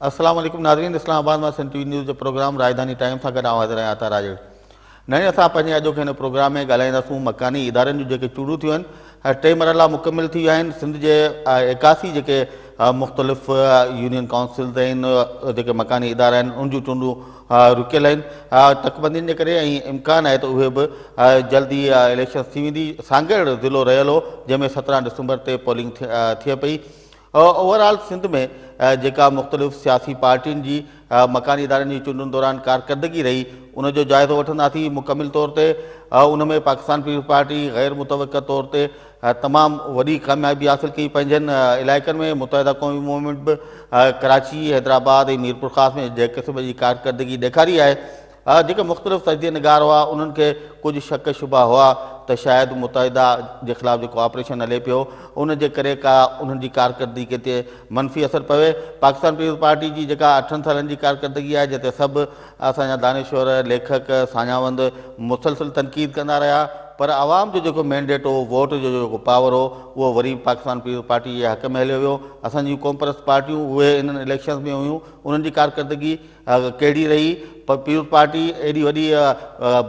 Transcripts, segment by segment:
السلام عليڪم ناظرين اسلام آباد مان سنڌ ٽي وي نيوز جو پروگرام راڄڌاني ٽائيم سان گڏ آئون حاضر آهيان عطا راڄڙ ناظرين اسان پنهنجي اڄوڪي هن پروگرام ۾ ڳالهائينداسون مڪاني ادارن جون جيڪي چونڊون ٿيون آهن ٽي مرحلا مڪمل ٿي ويا آهن سنڌ جي 81 جيڪي مختلف يونين ڪائونسلز آهن جيڪي مڪاني ادارا آهن ان جون چونڊون رڪيل آهن تڪبندين جي ڪري ۽ امڪان آهي ته اهي به جلد ئي اليڪشنز ٿي ويندي سانگهڙ ضلعو رهيل هو جنهن ۾ 17 ڊسمبر تي پولنگ ٿئي پئي اوور آل سنڌ ۾ جيڪا مختلف سياسي پارٽين جي مڪاني ادارن جي چونڊن دوران ڪارڪردگي رهي ان جو جائزو وٺنداسين مڪمل طور تي ان ۾ پاڪستان پيپلز پارٽي غير متوقع طور تي تمام وڏي ڪاميابي حاصل ڪئي پنهنجن علائقن ۾ متحده قومي موومينٽ به ڪراچي حيدرآباد ۽ ميرپورخاص ۾ جنهن قسم جي ڪارڪردگي ڏيکاري آهي جيڪي مختلف تجزيه نگار هئا انهن کي ڪجهه شڪ شبها هئا ته شايد متحده جي خلاف جيڪو آپريشن هلي پيو ان جي ڪري ڪا انهن جي ڪارڪردگي تي منفي اثر پوي. پاڪستان پيپلز پارٽي جي جيڪا اٺن سالن جي ڪارڪردگي آهي جنهن تي سڀ اسان جا دانشور، ليکڪ، ساڃاهوند مسلسل تنقيد ڪندا رهيا پر عوام جو جيڪو مينڊيٽ هو، ووٽ جو جيڪو پاور هو اهو وري به پاڪستان پيپلز پارٽي جي حق ۾ هليو ويو. اسان جون قومپرست پارٽيون اهي انهن اليڪشنز ۾ هيون انهن جي ڪارڪردگي ڪهڙي رهي، پيپلز پارٽي ايڏي وڏي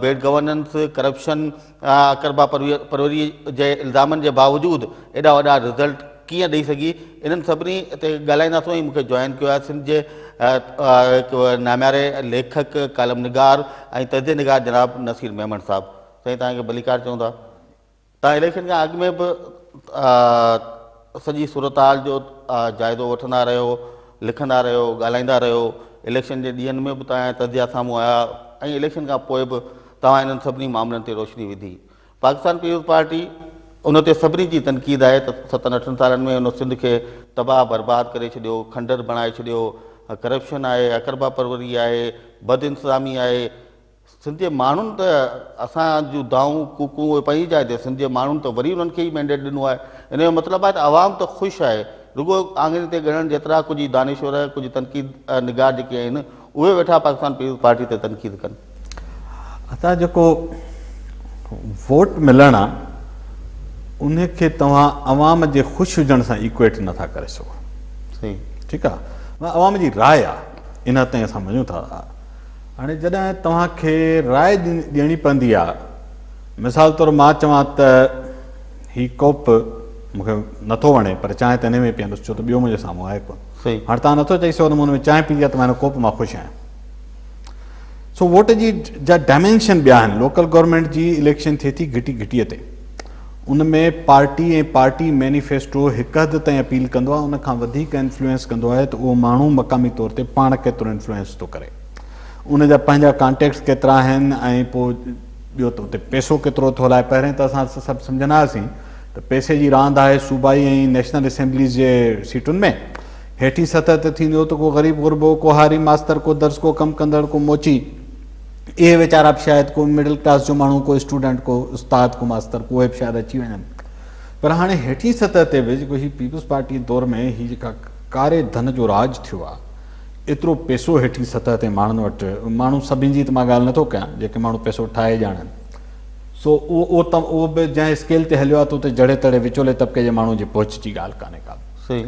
بيڊ گورننس، ڪرپشن، اقربا پروري جي الزامن جي باوجود ايڏا وڏا رزلٽ ڪيئن ڏئي سگهي، انهن سڀني تي ڳالهائينداسون ۽ مون کي جوائن ڪيو آهي سنڌ جي هڪ نامياري ليکڪ، ڪالم نگار ۽ تجزيه نگار جناب نصير ميمڻ صاحب. سائين توهان کي ڀليڪار چئون ٿا. توهان اليڪشن کان اڳ ۾ به سڄي صورتحال جو جائزو وٺندا رهيو، لکندا رهيو، ڳالهائيندا رهيو، اليڪشن جي ڏينهن ۾ به توهان جا تجزيا سامهون آيا ۽ اليڪشن کان پوء به توهان انهن سڀني معاملن تي روشني وڌي. پاڪستان پيپلز پارٽي ان تي سڀني جي تنقيد آهي ته ستن اٺن سالن ۾ ان سنڌ کي تباهه برباد ڪري ڇڏيو، کنڊر بڻائي ڇڏيو، ڪرپشن آهي، اقربا پروري آهي، بدانتظامي آهي، سنڌ جي ماڻهن ته اسان جون دانهون ڪوڪون اهي پنهنجي جاء تي سنڌ جي ماڻهن ته وري انهن کي ئي مينڊيٽ ڏنو آهي ان جو مطلب آهي ته عوام ته خوش آهي رڳو آڱرين تي ڳڻڻ جيترا ڪجهه دانشور ڪجهه تنقيد نگار جيڪي آهن اهي ويٺا پاڪستان پيپلز پارٽي تي تنقيد ڪن. عطا جيڪو ووٽ ملڻ آ ان کي توهان عوام جي خوش هجڻ سان ايڪويٽ نٿا ڪري سگهو. صحيح. ٺيڪ آ عوام جي راء آ ان حد تائين اسان مڃون ٿا. هاڻي جڏهن توهان کي راء ڏيڻي پوندي آ مثال طور مان چوان ته هي ڪوپ مون کي نٿو وڻي پر چانهه ته انهي ۾ پيئندس ڇو ته ٻيو منهنجي سامهون آهي ڪونه. هاڻي توهان نٿو چئي سگهو ته مون ان ۾ چانهه پيتي آ ته مان هن ڪوپ مان خوش آهيان. سو ووٽ جي جا ڊائمينشن ٻيا آهن. لوڪل گورنمينٽ جي اليڪشن ٿئي ٿي گهٽي گهٽيء تي. ان ۾ پارٽي ۽ پارٽي مينيفيسٽو هڪ حد تائين اپيل ڪندو آهي ان کان وڌيڪ انفلوئنس ڪندو آهي ته اهو ماڻهو مقامي طور تي پاڻ ڪيترو انفلوئنس ٿو ڪري ان جا پنهنجا ڪانٽيڪٽس ڪيترا آهن ۽ پوء ٻيو ته اتي پئسو ڪيترو ٿو هلائي پهرين ته اسان سڀ سمجهندا هئاسين ته پئسي جي راند آهي صوبائي ۽ نيشنل اسيمبليز جي سيٽن ۾ هيٺين سطح تي ٿيندو ته ڪو غريب غربو ڪو هاري ماستر ڪو درزڪو ڪم ڪندڙ ڪو موچي اهي ويچارا به شايد ڪو مڊل ڪلاس جو ماڻهو ڪو اسٽوڊنٽ ڪو استاد ڪو ماستر ڪو اهي به شايد اچي وڃن پر هاڻي هيٺين سطح تي به جيڪو هي پيپلز پارٽي دور ۾ هي جيڪا ڪاري ڌن جو راڄ ٿيو آهي ايترو پيسو هيٺين سطح تي ماڻهن وٽ ماڻهو سڀني جي ته مان ڳالهه نٿو ڪيان جيڪي ماڻهو پيسو ٺاهي ڄاڻن سو اهو اهو ته اهو به جنهن اسڪيل تي هليو آهي ته اتي جڙي تڙي وچولي طبقي جي ماڻهو جي پهچ جي ڳالهه ڪانهي ڪا صحيح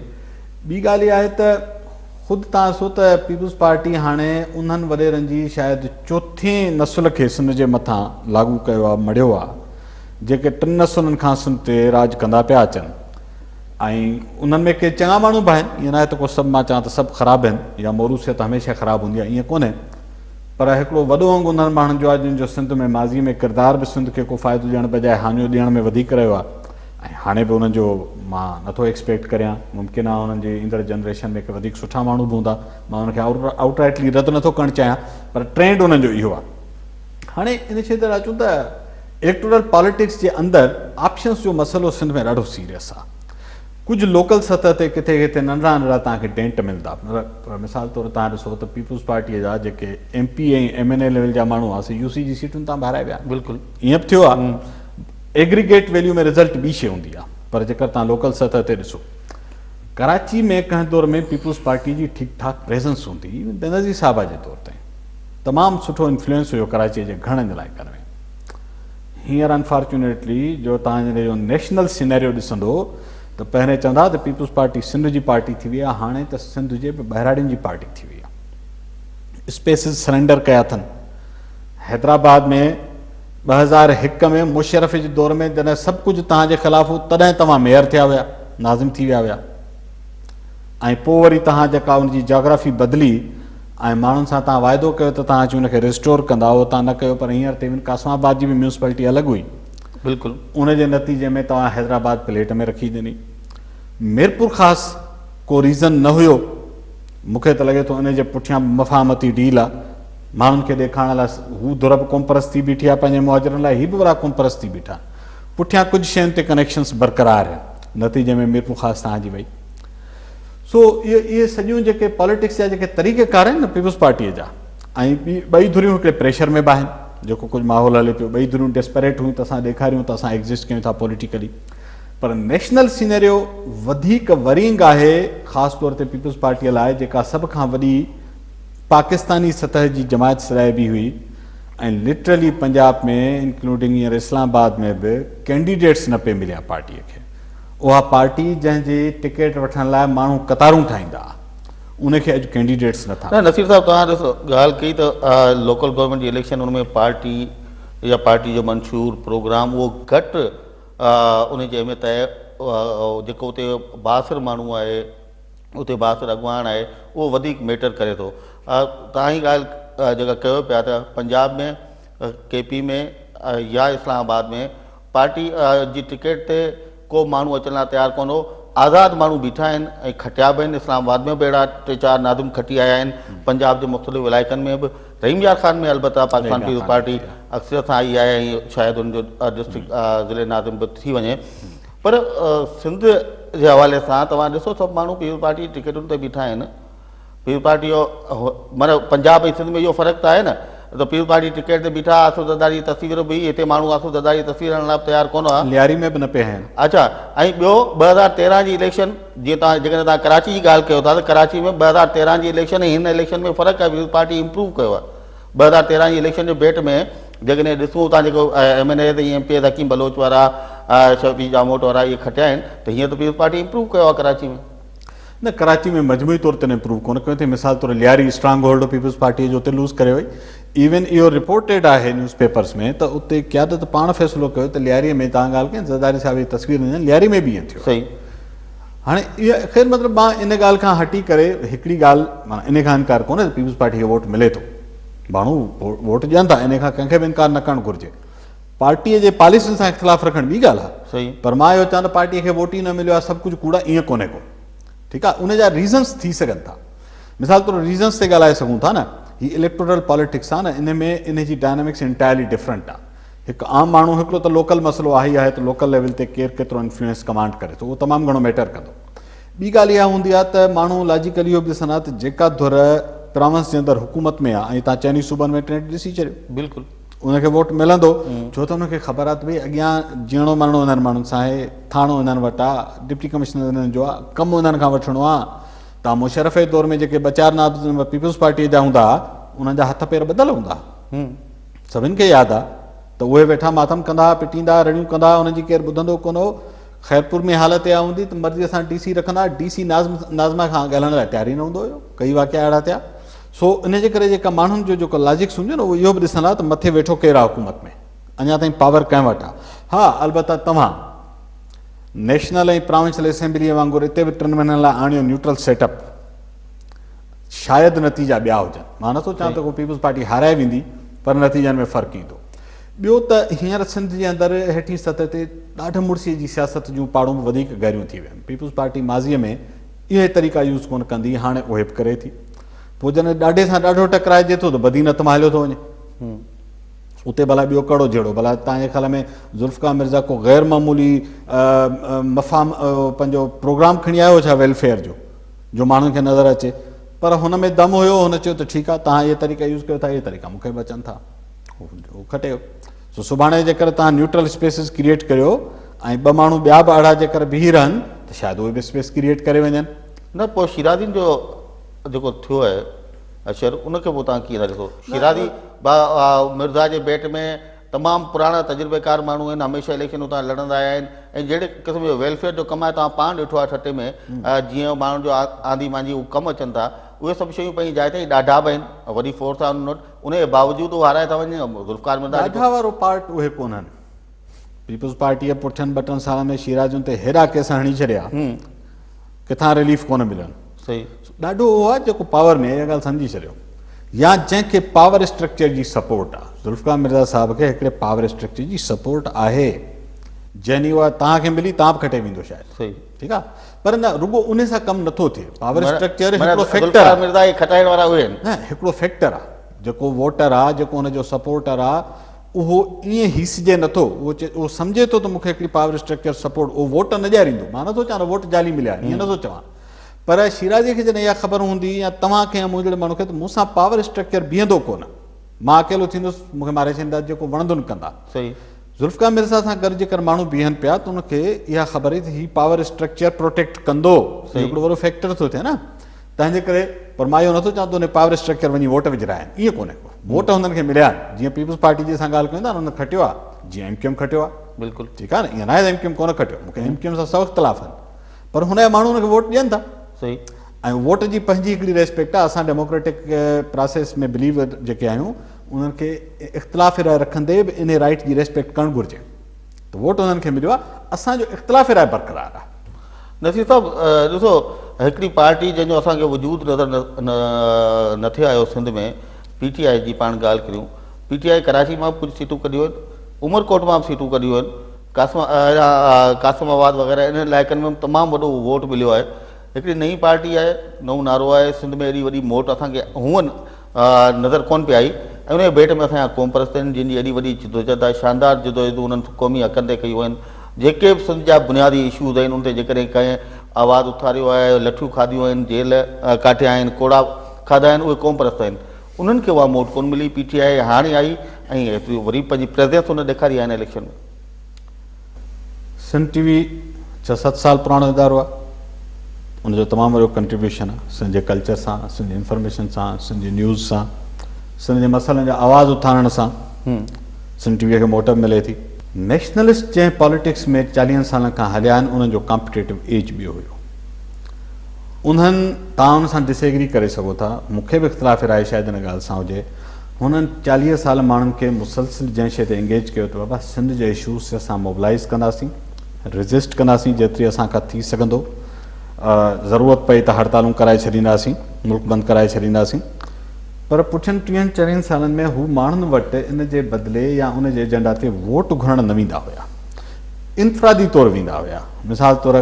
ٻي ڳالهه اها آهي ته خود تان سو ته پيپلز پارٽي هاڻي انهن وڏيرن جي شايد چوٿين نسل کي سنڌ جي مٿان لاڳو ڪيو آ مڙهيو آ جيڪي ٽن نسلن کان سنڌ تي راڄ ڪندا پيا اچن ۽ انهن ۾ ڪي چڱا ماڻهو به آهن ائين ناهي ته ڪو سڀ مان چوان ته سڀ خراب آهن يا موروثيت هميشه خراب هوندي آ ائين ڪونهي پر هڪڙو وڏو انگ انهن ماڻهن جو آ جن جو سنڌ ۾ ماضي ۾ ڪردار به سنڌ کي ڪو فائدو ڏيڻ بجاء هاڃو ڏيڻ ۾ وڌيڪ رهيو آ ۽ هاڻي به انهن جو مان نٿو ايڪسپيڪٽ ڪريان، ممڪن آهي انهن جي ايندڙ جنريشن ۾ ڪي وڌيڪ سٺا ماڻهو به هوندا، مان انهن کي آئوٽ رائٽلي رد نٿو ڪرڻ چاهيان پر ٽرينڊ انهن جو اهو آهي. هاڻي ان شيء تي اچون ته اليڪٽورل پاليٽڪس جي اندر آپشنس جو مسئلو سنڌ ۾ ڏاڍو سيريس آهي. ڪجهه لوڪل سطح تي ڪٿي ڪٿي ننڍڙا ننڍڙا توهان کي ڊينٽ ملندا پر مثال طور توهان ڏسو ته پيپلز پارٽيء جا جيڪي M P ۽ M N A level جا ماڻهو هئا سي يو سي جي سيٽن تان به هارائي ويا. بلڪل. ائين به ٿيو آهي. ايگريگيٽ ويليو ۾ رزلٽ ٻي شيء هوندي آهي پر جيڪر توهان لوڪل سطح تي ڏسو ڪراچي ۾ ڪنهن دور ۾ پيپلز پارٽي جي ٺيڪ ٺاڪ پريزنس هوندي هئي ايون بينظير صاحبه جي دور تائين تمام سٺو انفلوئنس هيو ڪراچي جي گهڻن علائقن ۾ هينئر انفارچونيٽلي جو توهان جڏهن اهو نيشنل سينيريو ڏسندو ته پهرين چوندا ته پيپلز پارٽي سنڌ جي پارٽي ٿي وئي آهي، هاڻي ته سنڌ جي به ٻهراڙين جي پارٽي ٿي وئي آهي. اسپيسز سرينڊر ڪيا اٿن. حيدرآباد ۾ 2001 ۾ مشرف جي دور ۾ جڏهن سڀ ڪجهه توهان جي خلاف هو تڏهن توهان ميئر ٿيا هيا، ناظم ٿي ويا هيا ۽ پوء وري توهان جيڪا ان جي جاگرافي بدلي ۽ ماڻهن سان توهان واعدو ڪيو ته توهان اچي ان کي ريسٽور ڪندا، اهو توهان نه ڪيو پر هينئر ته ايون قاسم آباد جي به ميونسپلٽي الڳ هئي. بلڪل. ان جي نتيجي ۾ توهان حيدرآباد پليٽ ۾ رکي ڏني. ميرپورخاص ڪو ريزن نه هيو. مون کي ته لڳي ٿو ان جي پٺيان به مفاهمتي ڊيل آ. ماڻهن کي ڏيکارڻ لاء هو ڌر به قومپرست ٿي بيٺي آ پنهنجي مهاجرن لاء هي به وڏا قومپرست ٿي بيٺا آهن. پٺيان ڪجهه شين تي ڪنيڪشنس برقرار آهن. نتيجي ۾ ميرپورخاص توهان جي وئي. سو اهي سڄيون جيڪي پاليٽڪس جا جيڪي طريقه ڪار آهن نه پيپلز پارٽيء جا ۽ ٻئي ڌريون هڪڙي پريشر ۾ به آهن جيڪو ڪجهه ماحول هلي پيو ٻئي ڌريون ڊيسپريٽ هيون ته اسان ڏيکاريون ته اسان ايگزسٽ ڪيون ٿا پوليٽيڪلي پر نيشنل سينريو وڌيڪ ورينگ آهي خاص طور تي پيپلز پارٽيء لاء جيڪا سڀ کان وڏي پاڪستاني سطح جي جماعت سڏائبي هئي ۽ لٽرلي پنجاب ۾ انڪلوڊنگ هينئر اسلام آباد ۾ به ڪينڊيڊيٽس نه پئي مليا پارٽيء کي. اها پارٽي جنهن جي ٽڪيٽ وٺڻ لاء ماڻهو قطارون ٺاهيندا ها ان کي اڄ ڪينڊيڊيٽس نه ٿا نه نصير صاحب توهان ڏسو ڳالهه ڪئي ته لوڪل گورنمينٽ جي اليڪشن ان ۾ پارٽي يا پارٽي جو منشور پروگرام اهو گهٽ ان جي اهميت آهي جيڪو اتي بااثر ماڻهو آهي اتي بااثر اڳواڻ آهي اهو وڌيڪ ميٽر ڪري ٿو توهان هي ڳالهه جيڪا ڪيو پيا ته پنجاب ۾ ڪي پي ۾ يا اسلام آباد ۾ پارٽي جي ٽڪيٽ تي ڪو ماڻهو اچڻ لاء تيار ڪونه هو. آزاد ماڻهو بيٺا آهن ۽ کٽيا به آهن. اسلام آباد ۾ به اهڙا ٽي چار ناظم کٽي آيا آهن. پنجاب جي مختلف علائقن ۾ به رحيم يار خان ۾ البته پاڪستان پيپلز پارٽي اڪثريت سان آئي آهي ۽ شايد ان جو ڊسٽرڪٽ ضلعي ناظم به ٿي وڃي. پر سنڌ جي حوالي سان توهان ڏسو سڀ ماڻهو پيپلز پارٽي جي ٽڪيٽن تي بيٺا آهن. پيپلز پارٽي جو معنيٰ پنجاب ۽ سنڌ ۾ اهو فرق ته آهي نه ته پيپلز پارٽي ٽڪيٽ تي بيٺا آصف زرداري جي تصوير به هئي هتي ماڻهو آصف زرداري جي تصوير هڻڻ لاء به تيار ڪونه هئا. لياري ۾ به نه پئي هنيا. اڇا ۽ ٻيو 2013 جي اليڪشن جيئن توهان جيڪڏهن توهان ڪراچي جي ڳالهه ڪيو ٿا ته ڪراچي ۾ 2013 جي اليڪشن ۽ هن اليڪشن ۾ فرق آهي پيپلز پارٽي امپروو ڪيو آهي 2013 جي اليڪشن جو ڀيٽ ۾ جيڪڏهن ڏسون اتان جيڪو M N As ۽ M P As Hakeem Baloch وارا شفيع ڄاموٽ وارا اهي کٽيا آهن ته هينئر ته پيپلز پارٽي امپروو ڪيو آهي ڪراچي ۾. نه ڪراچي ۾ مجموعي طور تي امپروو ڪونه ڪيو اٿئي مثال طور Lyari strong hold peoples party جو اتي لوز ڪري وئي ايون اهو رپورٽيڊ آهي نيوز پيپرز ۾ ته اتي قيادت پاڻ فيصلو ڪيو ته لياري ۾ تان ڳالهه ڪئي زرداري صاحب جي تصوير نه لياري ۾ به ائين ٿيو صحيح هاڻي اها خير مطلب مان ان ڳالهه کان هٽي ڪري هڪڙي ڳالهه معنيٰ ان کان انڪار ڪونه ته پيپلز پارٽي کي ووٽ ملي ٿو ماڻهو ووٽ ڏين ٿا ان کان ڪنهن کي به انڪار نه ڪرڻ گهرجي پارٽي جي پاليسين سان اختلاف رکڻ ٻي ڳالهه آهي پر مان اهو چوان ته پارٽي کي ووٽ ئي نه مليو آهي سڀ ڪجهه ڪوڙ آهي ائين ڪونهي ڪو ٺيڪ آهي ان جا ريزنس ٿي سگهن ٿا مثال طور ريزنس تي ڳالهائي سگهون ٿا نه هي اليڪٽورل پاليٽڪس آهي نه ان ۾ ان جي ڊائنامڪس انٽائرلي ڊفرنٽ آهي هڪ عام ماڻهو هڪڙو ته لوڪل مسئلو آهي ئي آهي ته لوڪل ليول تي ڪير ڪيترو انفلوئنس ڪمانڊ ڪري ٿو اهو تمام گهڻو ميٽر ڪندو ٻي ڳالهه اها هوندي آهي ته ماڻهو لاجيڪلي اهو به ڏسندا ته جيڪا ڌر پراونس جي اندر حڪومت ۾ آهي ۽ تان چئني صوبن ۾ ٽرينڊ ڏسي ڇڏيو بلڪل ان کي ووٽ ملندو ڇو ته ان کي خبر آهي ته ڀئي اڳيان جيئڻو مرڻو انهن ماڻهن سان آهي، ٿاڻو انهن وٽ آهي، ڊپٽي ڪمشنر انهن جو آهي، ڪم انهن کان وٺڻو آهي. تان مشرف جي دور ۾ جيڪي ٻه چار ناظم پيپلز پارٽيء جا هوندا ها، انهن جا هٿ پير ٻڌل هوندا ها. سڀن کي ياد آهي ته اهي ويٺا ماتم ڪندا ها، پٽيندا ها، رڙيون ڪندا ها، انهن جي ڪير ٻڌندو ڪونه هو. خيرپور ۾ حالت اها هوندي ته مرضيء سان ڊي سي رکندا ها، ڊي سي ناظم ناظمه کان ڳالهائڻ لاء تيار ئي نه هوندو هيو. ڪيئي واقعا اهڙا ٿيا. سو ان جي ڪري جيڪا ماڻهن جو جيڪو لاجڪس هوندو نه اهو اهو به ڏسندا ته مٿي ويٺو ڪير آهي حڪومت ۾ اڃا تائين پاور ڪنهن وٽ آهي ها البته توهان نيشنل ۽ پراونشل اسيمبليء وانگر اتي به ٽن مهينن لاء آڻيو نيوٽرل سيٽ اپ شايد نتيجا ٻيا هجن مان نٿو چوان ته ڪو پيپلز پارٽي هارائي ويندي پر نتيجن ۾ فرق ايندو ٻيو ته هينئر سنڌ جي اندر هيٺين سطح تي ڏاڍ مڙسي جي سياست جون پاڙون به وڌيڪ گهريون ٿي ويون پيپلز پارٽي ماضيء ۾ اهي طريقا يوز ڪونه ڪندي هاڻي اهي به ڪري ٿي. پوء جڏهن ڏاڍي سان ڏاڍو ٽڪرائجي ٿو ته بدين هٿ مان هليو ٿو وڃي. اتي ڀلا ٻيو ڪهڙو جهيڙو؟ ڀلا توهان جي خيال ۾ ذوالفقار مرزا ڪو غير معمولي مفاهم پنهنجو پروگرام کڻي آيو هو ڇا ويلفيئر جو جو ماڻهن کي نظر اچي؟ پر هن ۾ دم هيو هن چيو ته ٺيڪ آهي توهان اهي طريقا يوز ڪيو ٿا اهي طريقا مون کي به اچن ٿا. هو کٽي ويو. سو سڀاڻي جيڪر توهان نيوٽرل اسپيسز ڪريئيٽ ڪريو ۽ ٻه ماڻهو ٻيا به اهڙا جيڪر بيهي رهن ته شايد اهي به اسپيس ڪريئيٽ ڪري وڃن. نه پوء شيرازين جو جيڪو ٿيو آهي اشر ان کي پوء توهان ڪيئن ٿا ڏسو؟ شيرازي مرزا جي بيٽ ۾ تمام پراڻا تجربيڪار ماڻهو آهن، هميشه اليڪشن اتان لڙندا آيا آهن ۽ جهڙي قسم جو ويلفيئر جو ڪم آهي توهان پاڻ ڏٺو آهي ٺٽي ۾ جيئن ماڻهن جو آنڌي مانجهي هو ڪم اچن ٿا اهي سڀ شيون پنهنجي جاء تي ڏاڍا به آهن وڏي فورس آهي انهن وٽ ان جي باوجود هو هارائي ٿا وڃن ذوالفقار مرزا ڏاڍا وارو پارٽ اهي ڪونهن. پيپلز پارٽيء پٺين ٻه ٽن سالن ۾ شيرازين تي هيڏا ڪيس هڻي ڇڏيا ڪٿان رليف ڪونه ملين. ڏاڍو اهو آهي جيڪو پاور ۾ آهي اها ڳالهه سمجهي ڇڏيو يا جنهن کي پاور اسٽرڪچر جي سپورٽ آهي. ذوالفقار مرزا صاحب کي هڪڙي پاور اسٽرڪچر جي سپورٽ آهي جنهن اها توهان کي ملي توهان به کٽي ويندو شايد. ٺيڪ آهي پر نه رڳو ان سان ڪم نٿو ٿئي. پاور اسٽرڪچر هڪڙو فيڪٽر آهي. مرزا کي کٽائڻ وارا اهي آهن. نه هڪڙو فيڪٽر آهي جيڪو ووٽر آهي جيڪو ان جو سپورٽر آهي اهو ائين هيسجي نٿو، اهو چئي اهو سمجهي ٿو ته مون کي هڪڙي پاور اسٽرڪچر سپورٽ، اهو ووٽ نه ڏياريندو، مان نٿو چوان ته ووٽ جعلي مليا آهن، ائين نٿو چوان، پر شيرازي کي جڏهن اها خبر هوندي يا توهان کي يا مون جهڙي ماڻهو کي ته مون سان پاور اسٽرڪچر بيهندو ڪونه، مان اڪيلو ٿيندس، مون کي ماري ڇڏيندا، جيڪو وڻندن ڪندا. ذوالفقار مرزا سان گڏ جيڪر ماڻهو بيهن پيا ته ان کي اها خبر هئي ته هي پاور اسٽرڪچر پروٽيڪٽ ڪندو، اهو هڪڙو وڏو فيڪٽر ٿو ٿئي نه. تنهن جي ڪري پر مان اهو نٿو چوان ته ان پاور اسٽرڪچر وڃي ووٽ وجهرايا آهن ائين ڪونهي ڪو ووٽ هنن کي مليا آهن جيئن پيپلز پارٽي جي اسان ڳالهه ڪيون ٿا نه هن کٽيو آهي جيئن ايم ڪيو ايم کٽيو آهي بلڪل ٺيڪ آهي نه ائين ناهي ته ايم ڪيو ايم ڪونه کٽيو مونکي ايم ڪيو ايم سان سو اختلاف آهن پر هن جا ماڻهو هن کي ووٽ ڏين ٿا صحيح ۽ ووٽ جي پنهنجي هڪڙي ريسپيڪٽ آهي اسان ڊيموڪريٽڪ پراسيس ۾ بليو جيڪي آهيون انهن کي اختلاف راء رکندي به ان رائٽ جي ريسپيڪٽ ڪرڻ گهرجي ته ووٽ انهن کي مليو آهي، اسان جو اختلاف راء برقرار آهي. نصير صاحب ڏسو هڪڙي پارٽي جنهن جو اسان کي وجود نظر نه ٿي آيو سنڌ ۾ پي ٽي آء جي پاڻ ڳالهه ڪريون پي ٽي آء ڪراچي مان به ڪجهه سيٽون ڪڍيون آهن عمرڪوٽ مان به سيٽون ڪڍيون آهن قاسم قاسم آباد وغيره انهن علائقن ۾ به تمام وڏو ووٽ مليو آهي هڪڙي نئين پارٽي آهي نئون نعرو آهي سنڌ ۾ ايڏي وڏي موٽ اسان کي هونئن نظر ڪونه پئي آئي ۽ ان جي ڀيٽ ۾ اسان جا قومپرست آهن جن جي ايڏي وڏي جدوجهد آهي شاندار جدوجهدون انهن قومي حقن تي ڪيون آهن جيڪي به سنڌ جا بنيادي اشوز آهن ان تي جيڪڏهن ڪنهن آواز اٿاريو آهي لٺيون کاڌيون آهن جيل ڪاٽيا آهن ڪوڙا کاڌا آهن اهي قومپرست آهن انهن کي اها موٽ ڪونه ملي پي ٽي آء هاڻي آئي ۽ ايتري وري پنهنجي پريزنس ان ڏيکاري آهي هن اليڪشن ۾. سنڌ ٽي وي ڇهه ست سال پراڻو ادارو آهي ان جو تمام وڏو ڪنٽريبيوشن آهي سنڌ جي ڪلچر سان سنڌ جي انفارميشن سان سنڌ جي نيوز سان سنڌ جي مسئلن جا آواز اٿارڻ سان سنڌ ٽي وي کي موٽ به ملي ٿي. نيشنلسٽ جنهن پاليٽڪس ۾ چاليهن سالن کان هليا آهن انهن جو ڪامپيٽيٽو ايج ٻيو هيو انهن توهان ان سان ڊس ايگري ڪري سگهو ٿا مون کي به اختلاف راء شايد ان ڳالهه سان هجي هنن 40 سال ماڻهن کي مسلسل جنهن شيء تي انگيج ڪيو ته بابا سنڌ جي اشوز تي اسان موبلائيز ڪنداسين، ريزسٽ ڪنداسين جيتري اسان کان ٿي سگهندو، ضرورت پئي ته هڙتالون ڪرائي ڇڏينداسين، ملڪ بند ڪرائي ڇڏينداسين. پر پٺين ٽيهن چاليهن سالن ۾ هو ماڻهن وٽ ان جي بدلي يا ان جي ايجنڊا تي ووٽ گهرڻ نه ويندا هيا، انفرادي طور ويندا هيا. مثال طور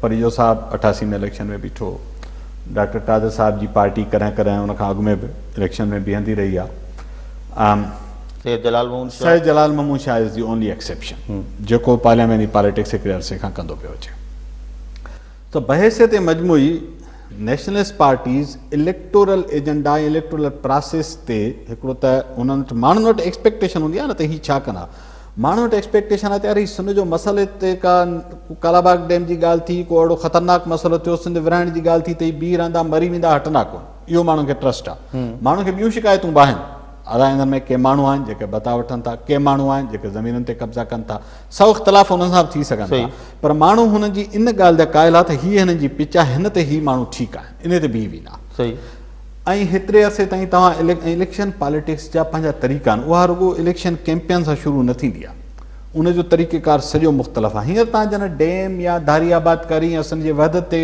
پريجو صاحب 88 ۾ اليڪشن ۾ بيٺو، ڊاڪٽر قادر صاحب جي پارٽي ڪڏهن ڪڏهن ان کان اڳ ۾ به اليڪشن ۾ بيهندي رهي آ. Syed Jalal Muhammad Shah. Syed Jalal Muhammad Shah is the only exception جيڪو پارلياماني پاليٽڪس هڪڙي عرصي کان ڪندو پيو اچي. ته بحيثيت مجموعي nationalist parties electoral agenda ۽ electoral process تي هڪڙو ته انهن وٽ ماڻهن وٽ ايڪسپيڪٽيشن هوندي آ نه ته هي ڇا ڪندا. ماڻهن وٽ ايڪسپيڪٽيشن آهي ته يار هي سنڌ جو مسئلي تي ڪا ڪالاباغ ڊيم جي ڳالهه ٿي، ڪو اهڙو خطرناڪ مسئلو ٿيو، سنڌ ورهائڻ جي ڳالهه ٿي ته هي بيهي رهندا، مري ويندا، هٽندا ڪونه. اهو ماڻهن کي ٽرسٽ آهي. ماڻهن کي ٻيون شڪايتون به آهن. ادا انهن ۾ ڪي ماڻهو آهن جيڪي ڀتا وٺن ٿا، ڪي ماڻهو آهن جيڪي زمينن تي قبضا ڪن ٿا. سو اختلاف انهن سان به ٿي سگهن ٿا. پر ماڻهو هنن جي ان ڳالهه جا قائل آهي ته هي هنن جي پچ آهي، هن تي هي ماڻهو ٺيڪ آهن، انهي تي بيهي ويندا. ۽ هيتري عرصي تائين توهان اليڪشن پاليٽڪس جا پنهنجا طريقا آهن اها رڳو اليڪشن ڪيمپين سان شروع نه ٿيندي آهي ان جو طريقه ڪار سڄو مختلف آهي هينئر توهان جڏهن ڊيم يا ڌاري آبادڪاري يا سنڌ جي وحدت تي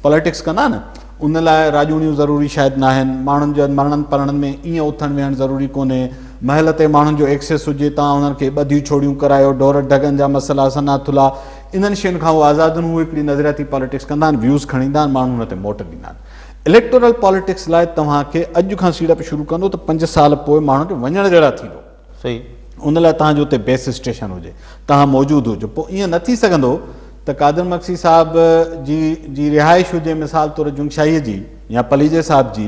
پاليٽڪس ڪندا نه ان لاء راڄوڻيون ضروري شايد ناهن ماڻهن جا مرڻن پرڻن ۾ ائين اٿڻ ويهڻ ضروري ڪونهي محل تي ماڻهن جو ايڪسيس هجي توهان انهن کي ٻڌيون ڇوڙيون ڪرايو ڍور ڍڳن جا مسئلا سنا ٿلها انهن شين کان هو آزاد آهن هو هڪڙي نظرياتي پاليٽڪس ڪندا آهن ويوز کڻي ايندا آهن ماڻهو ان تي موٽ ڏيندا آهن اليڪٽورل پاليٽڪس لاء توهان کي اڄ کان سيڙپ شروع ڪندو ته 5 سال پوء ماڻهن کي وڃڻ جهڙا ٿيندو. صحيح. ان لاء توهان جو اتي بيس اسٽيشن هجي، توهان موجود هجو. پوء ائين نه ٿي سگهندو ته قادر مگسي صاحب جي جي رهائش هجي مثال طور جنگشاهيء جي يا پليجي صاحب جي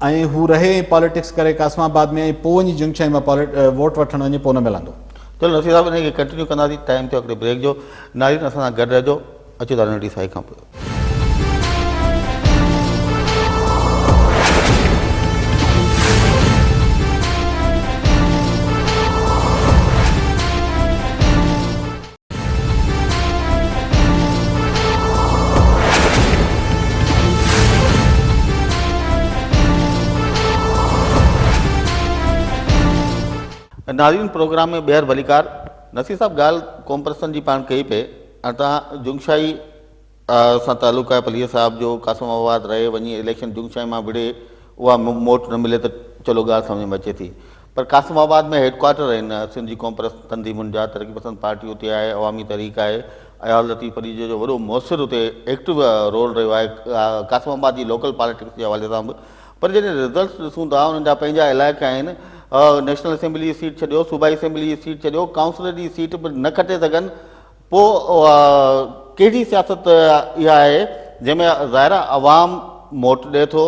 ۽ هو رهي ۽ پاليٽڪس ڪري قاسم آباد ۾ ۽ پوء وڃي جنگشاهي مان ووٽ وٺڻ وڃي پوء نه ملندو. چلو نصير صاحب انهي کي ڪنٽينيو ڪنداسين ٽائيم ٿيو هڪڙي بريڪ جو. ناظرين اسان سان گڏ رهجو. اچو ٿا ننڍي سائي کان پوء. ناظرين پروگرام ۾ ٻيهر ڀليڪار. نصير صاحب ڳالهه قومپرستن جي پاڻ ڪئي پئي ۽ توهان جنگشاهي سان تعلق آهي پليجي صاحب جو قاسم آباد رهي وڃي اليڪشن جنگشاهي مان وڙهي اها موٽ نه ملي ته چلو ڳالهه سمجهه ۾ اچي ٿي پر قاسم آباد ۾ هيڊ ڪوارٽر آهن سنڌ جي قومپرست تنظيمن جا ترقي پسند پارٽي اتي آهي عوامي تحريڪ آهي اياز لطيف پليجي جو وڏو موثر اتي ايڪٽو رول رهيو آهي قاسم آباد جي لوڪل پاليٽڪس جي حوالي سان به پر جڏهن رزلٽس ڏسون ٿا انهن جا پنهنجا علائقا آهن نيشنل اسيمبلي جي سيٽ ڇڏيو صوبائي اسيمبلي جي سيٽ ڇڏيو ڪائونسلر جي سيٽ به نه کٽي سگهن پوء ڪهڙي سياست اها آهي جنهن ۾ ظاهر آهي عوام موٽ ڏئي ٿو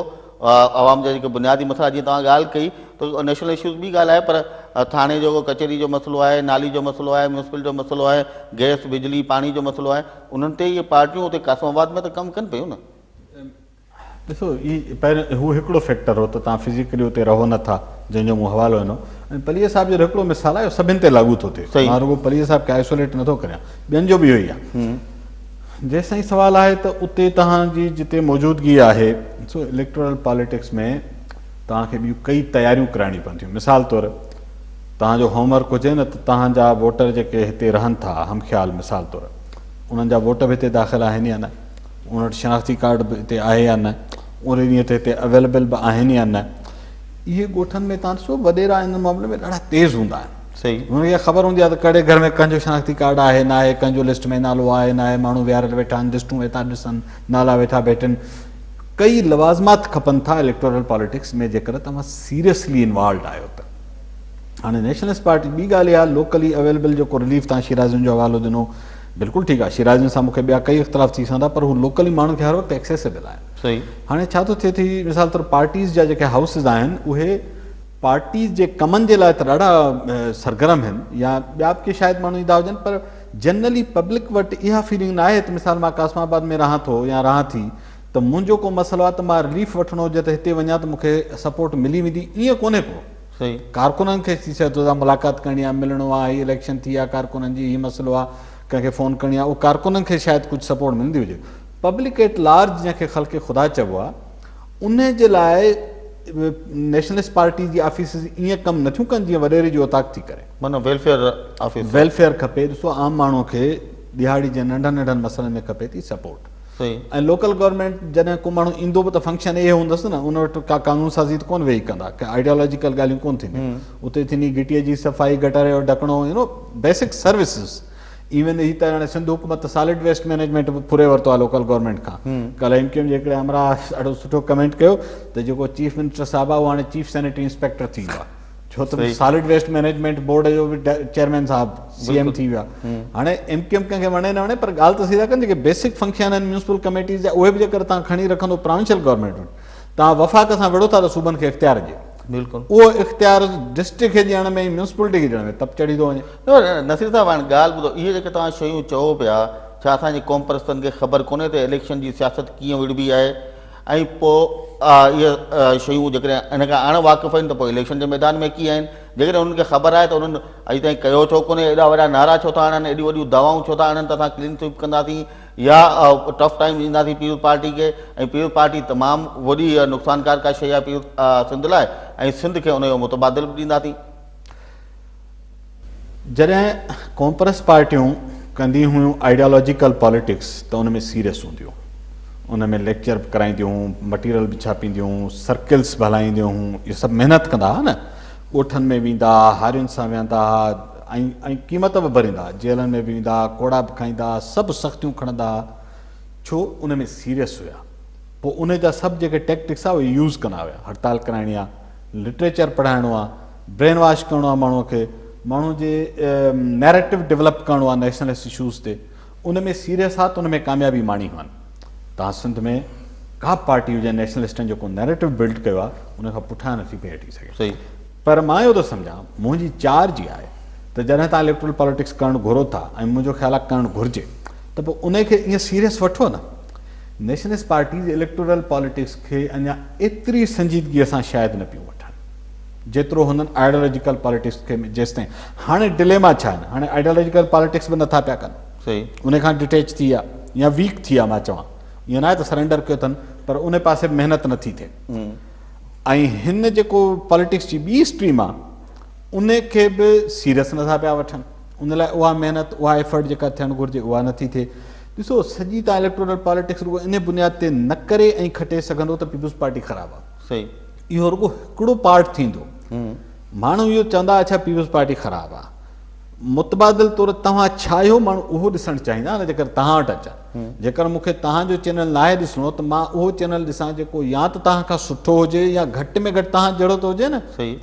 عوام جا جيڪي بنيادي مسئلا جيئن توهان ڳالهه ڪئي ته نيشنل اشوز ٻي ڳالهه آهي پر ٿاڻي جو ڪچهري جو مسئلو آهي نالي جو مسئلو آهي ميونسپل جو مسئلو آهي گئس بجلي پاڻي جو مسئلو آهي انهن تي اهي پارٽيون اتي قاسم آباد ۾ ته ڪم ڪن پيون نه. ڏسو هي پهريون هو هڪڙو فيڪٽر هو ته توهان فزيڪلي اتي رهو نه ٿا جنهن جو مون حوالو ڏنو ۽ پليجي صاحب جو هڪڙو مثال آهي اهو سڀن تي لاڳو ٿو ٿئي مان رڳو پليجي صاحب کي آئسوليٽ نه ٿو ڪريان ٻين جو به اهو ئي آهي جيستائين سوال آهي ته اتي توهان جي جتي موجودگي آهي سو اليڪٽورل پاليٽڪس ۾ توهان کي ٻيون ڪئي تياريون ڪرائڻيون پون ٿيون مثال طور توهان جو هوم ورڪ هجي نه ته توهان جا ووٽر جيڪي هتي رهن ٿا هم خيال مثال طور انهن جا ووٽ به هتي داخل آهن يا نه ان وٽ شناختي ڪارڊ به هتي آهي يا نه، ان ڏينهن تي هتي اويليبل به آهن يا نه. اهي ڳوٺن ۾ تان ڏسو وڏيرا ان معاملي ۾ ڏاڍا تيز هوندا آهن. انهن کي اها خبر هوندي آهي ته ڪهڙي گهر ۾ ڪنهن جو شناختي ڪارڊ آهي نه آهي، ڪنهن جو لسٽ ۾ نالو آهي نه آهي، ماڻهو ويهاريل ويٺا آهن، لسٽون ويٺا ڏسن، نالا ويٺا ڀيٽن. ڪئي لوازمات کپن ٿا اليڪٽورل پاليٽڪس ۾ جيڪر توهان سيريسلي انوالوڊ آهيو ته. هاڻي نيشنلسٽ پارٽي ٻي ڳالهه اها لوڪلي اويليبل جيڪو رليف تان شيرازين جو حوالو ڏنو بلڪل ٺيڪ آهي شيرازين سان مونکي ٻيا ڪئي اختلاف ٿي سگهن ٿا پر هو لوڪلي ماڻهن کي هر وقت ايڪسيسبل آهن صحيح هاڻي ڇا ٿو ٿئي ٿي مثال طور پارٽيز جا جيڪي هائوسز آهن اهي پارٽيز جي ڪمن جي لاء ته ڏاڍا سرگرم آهن يا ٻيا به ڪي شايد ماڻهو ايندا هجن پر جنرلي پبلڪ وٽ اها فيلنگ نه آهي ته مثال مان قاسم آباد ۾ رهان ٿو يا رهان ٿي ته منهنجو ڪو مسئلو آهي ته مان رليف وٺڻو هجي ته هتي وڃان ته مونکي سپورٽ ملي ويندي ائين ڪونهي ڪو صحيح. ڪارڪنن کي ٿي سگهي ٿو ته ملاقات ڪرڻي آهي ملڻو آهي هي اليڪشن ٿي آهي ڪارڪنن جي هي مسئلو آهي ڪنهن کي فون ڪرڻي آهي اهو ڪارڪنن کي شايد ڪجهه سپورٽ ملندي هجي پبلڪ ايٽ لارج جنهن کي خلق خدا چئبو آهي ان جي لاء نيشنلسٽ پارٽي جي آفيسز ائين ڪم نٿيون ڪن جيئن وڏيري جي اوطاق ٿي ڪري. معنيٰ ويلفيئر آفيس. ويلفيئر کپي ڏسو عام ماڻهو کي ڏهاڙي جي ننڍن ننڍن مسئلن ۾ کپي ٿي سپورٽ. صحيح. ۽ لوڪل گورنمينٽ جڏهن ڪو ماڻهو ايندو به ته فنڪشن اهي هوندس نه ان وٽ ڪا قانون سازي ته ڪونه ويهي ڪندا ڪا آئيڊيالاجيڪل ڳالهيون ڪونه ٿينديون اتي ٿيندي گهٽيء جي صفائي گٽر جو ڍڪڻو you know basic services even هي ته هاڻي سنڌ حڪومت ته سالڊ ويسٽ مينيجمينٽ به ڦري ورتو آهي لوڪل گورنمينٽ کان ڪالهه ايم ڪيو ايم جي هڪڙي همراهه ڏاڍو سٺو ڪمينٽ ڪيو ته جيڪو چيف منسٽر صاحب آهي اهو هاڻي چيف سينيٽري انسپيڪٽر ٿي ويو آهي ڇو ته سالڊ ويسٽ مينيجمينٽ بورڊ جو به چيئرمين صاحب سي ايم ٿي ويو آهي هاڻي ايم ڪيو ايم ڪنهن کي وڻي نه وڻي پر ڳالهه ته سيڌا ڪن جيڪي بيسڪ فنڪشن آهن ميونسپل ڪميٽيز جا اهي به جيڪر تان کڻي رکندو پراونشل گورنمينٽ وٽ تان وفاق سان وڙهو ٿا ته صوبن کي اختيار ڏي بلڪل اهو اختيار ڊسٽرڪٽ کي ڏيڻ ۾ ميونسپلٽي کي ڏيڻ ۾ تپ چڙهي ٿو وڃي. نصير صاحب هاڻي ڳالهه ٻڌو اهي جيڪي توهان شيون چئو پيا ڇا اسان جي قوم پرستن کي خبر ڪونهي ته اليڪشن جي سياست ڪيئن وڙهبي آهي ۽ پوء اهي شيون جيڪڏهن ان کان اڻ واقف آهن ته پوء اليڪشن جي ميدان ۾ ڪيئن آهن؟ جيڪڏهن انهن کي خبر آهي ته انهن اڄ تائين ڪيو ڇو ڪونهي؟ ايڏا وڏا نعرا ڇو ٿا هڻن؟ ايڏيون وڏيون دعوائون ڇو ٿا هڻن ته اسان ڪلين سوئيپ ڪنداسين يا ٽف ٽائيم ڏينداسين پيپلز پارٽي کي ۽ پيپلز پارٽي تمام وڏي نقصانڪار ڪا شيء آهي پيپلز سنڌ لاء ۽ سنڌ کي ان جو متبادل به ڏينداسين. جڏهن قومپرست پارٽيون ڪنديون هيون آئيڊيالاجيڪل پاليٽڪس ته ان ۾ سيريس هونديون هيون، ان ۾ ليڪچر به ڪرائينديون هيون، مٽيريل به ڇاپينديون هيون، سرڪلس به هلائينديون هيون، اهي سڀ محنت ڪندا هئا نه، ڳوٺن ۾ ويندا هئا، هارين سان ويهندا هئا ۽ ۽ قيمت به ڀريندا هئا، جيلن ۾ به ويندا هئا، ڪوڙا به کائيندا هئا، سڀ سختيون کڻندا هئا، ڇو ان ۾ سيريس هيا، پوء ان جا سڀ جيڪي ٽيڪٽڪس هئا اهي يوز ڪندا هيا، هڙتال ڪرائڻي آهي، لٽريچر پڙهائڻو آهي، برين واش ڪرڻو آهي ماڻهو کي، ماڻهو جي نيريٽو ڊولپ ڪرڻو آهي نيشنلسٽ اشوز تي، ان ۾ سيريس آ ته ان ۾ ڪاميابي ماڻي هئن. تان سنڌ ۾ ڪا به پارٽي هجي نيشنلسٽن جيڪو نيريٽو بلڊ ڪيو آهي ان کان پٺيان نٿي پئي هٽي سگهي. پر مان اهو ٿو سمجهان منهنجي چارج اها آهي ته جڏهن تان اليڪٽرل پاليٽڪس ڪرڻ گهرو ٿا ۽ منهنجو خيال آهي ڪرڻ گهرجي ته پوء ان کي ائين سيريس وٺو نه. نيشنلسٽ پارٽيز اليڪٽورل پاليٽڪس کي اڃا ايتري سنجيدگيء سان شايد نه پيون وٺن جيترو هنن آئيڊيالاجيڪل پاليٽڪس کي جيستائين هاڻي ڊليما ڇا آهن هاڻي آئيڊيالاجيڪل پاليٽڪس به نٿا پيا ڪن ان کان ڊٽيچ ٿي ويا يا ويڪ ٿي ويا مان چوان ائين ناهي ته سرينڊر ڪيو اٿن پر ان پاسي به محنت نٿي ٿئي ۽ هن جيڪو پاليٽڪس جي ٻي اسٽريم آهي ان کي به سيريس نٿا پيا وٺن، ان لاء اها محنت اها ايفرٽ جيڪا ٿيڻ گهرجي اها نٿي ٿئي. ڏسو سڄي تان اليڪٽورل پاليٽڪس رڳو ان بنياد تي نه ڪري ۽ کٽي سگهندو ته پيپلز پارٽي خراب آهي. صحيح. اهو رڳو هڪڙو پارٽ ٿيندو. ماڻهو اهو چوندا اڇا پيپلز پارٽي خراب آهي. متبادل طور توهان ڇا آهيو ماڻهو اهو ڏسڻ چاهيندا نه جيڪر توهان وٽ اچن. جيڪر مون کي توهان جو چينل ناهي ڏسڻو ته مان اهو چينل ڏسان جيڪو يا ته توهان کان سٺو هجي يا گهٽ ۾ گهٽ توهان جهڙو ته هجي نه. صحيح.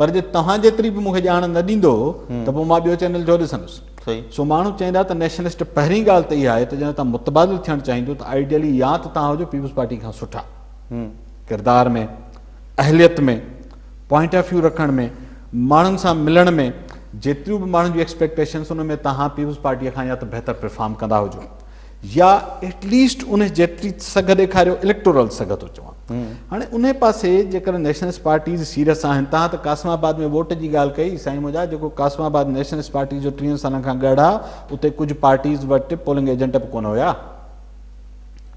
پر جي توهان جيتري به مون کي ڄاڻ نه ڏيندو ته پوء مان ٻيو چينل ڇو ڏسندس. سو ماڻهو چوندا ته نيشنلسٽ پهرين ڳالهه ته اها آهي ته جڏهن توهان متبادل ٿيڻ چاهيندو ته آئيڊيلي يا ته توهان هجو پيپلز پارٽي کان سٺا ڪردار ۾، اهليت ۾، پوائنٽ آف ويو رکڻ ۾، ماڻهن سان ملڻ ۾، جيتريون به ماڻهن جون ايڪسپيڪٽيشنس ان ۾ توهان پيپلز پارٽي کان يا ته بهتر پرفارم ڪندا هجو يا ايٽ ليسٽ ان جيتري سگهه ڏيکاريو، اليڪٽورل سگهه ٿو چوان. هاڻي انهي پاسي جيڪڏهن نيشنلسٽ پارٽيز سيريس آهن، توهان ته قاسم آباد ۾ ووٽ جي ڳالهه ڪئي، سائين منهنجا جيڪو قاسم آباد نيشنلسٽ پارٽي جو ٽيهن سالن کان ڳڙهه آ، اتي ڪجهه پارٽيز وٽ پولنگ ايجنٽ به ڪونه هيا،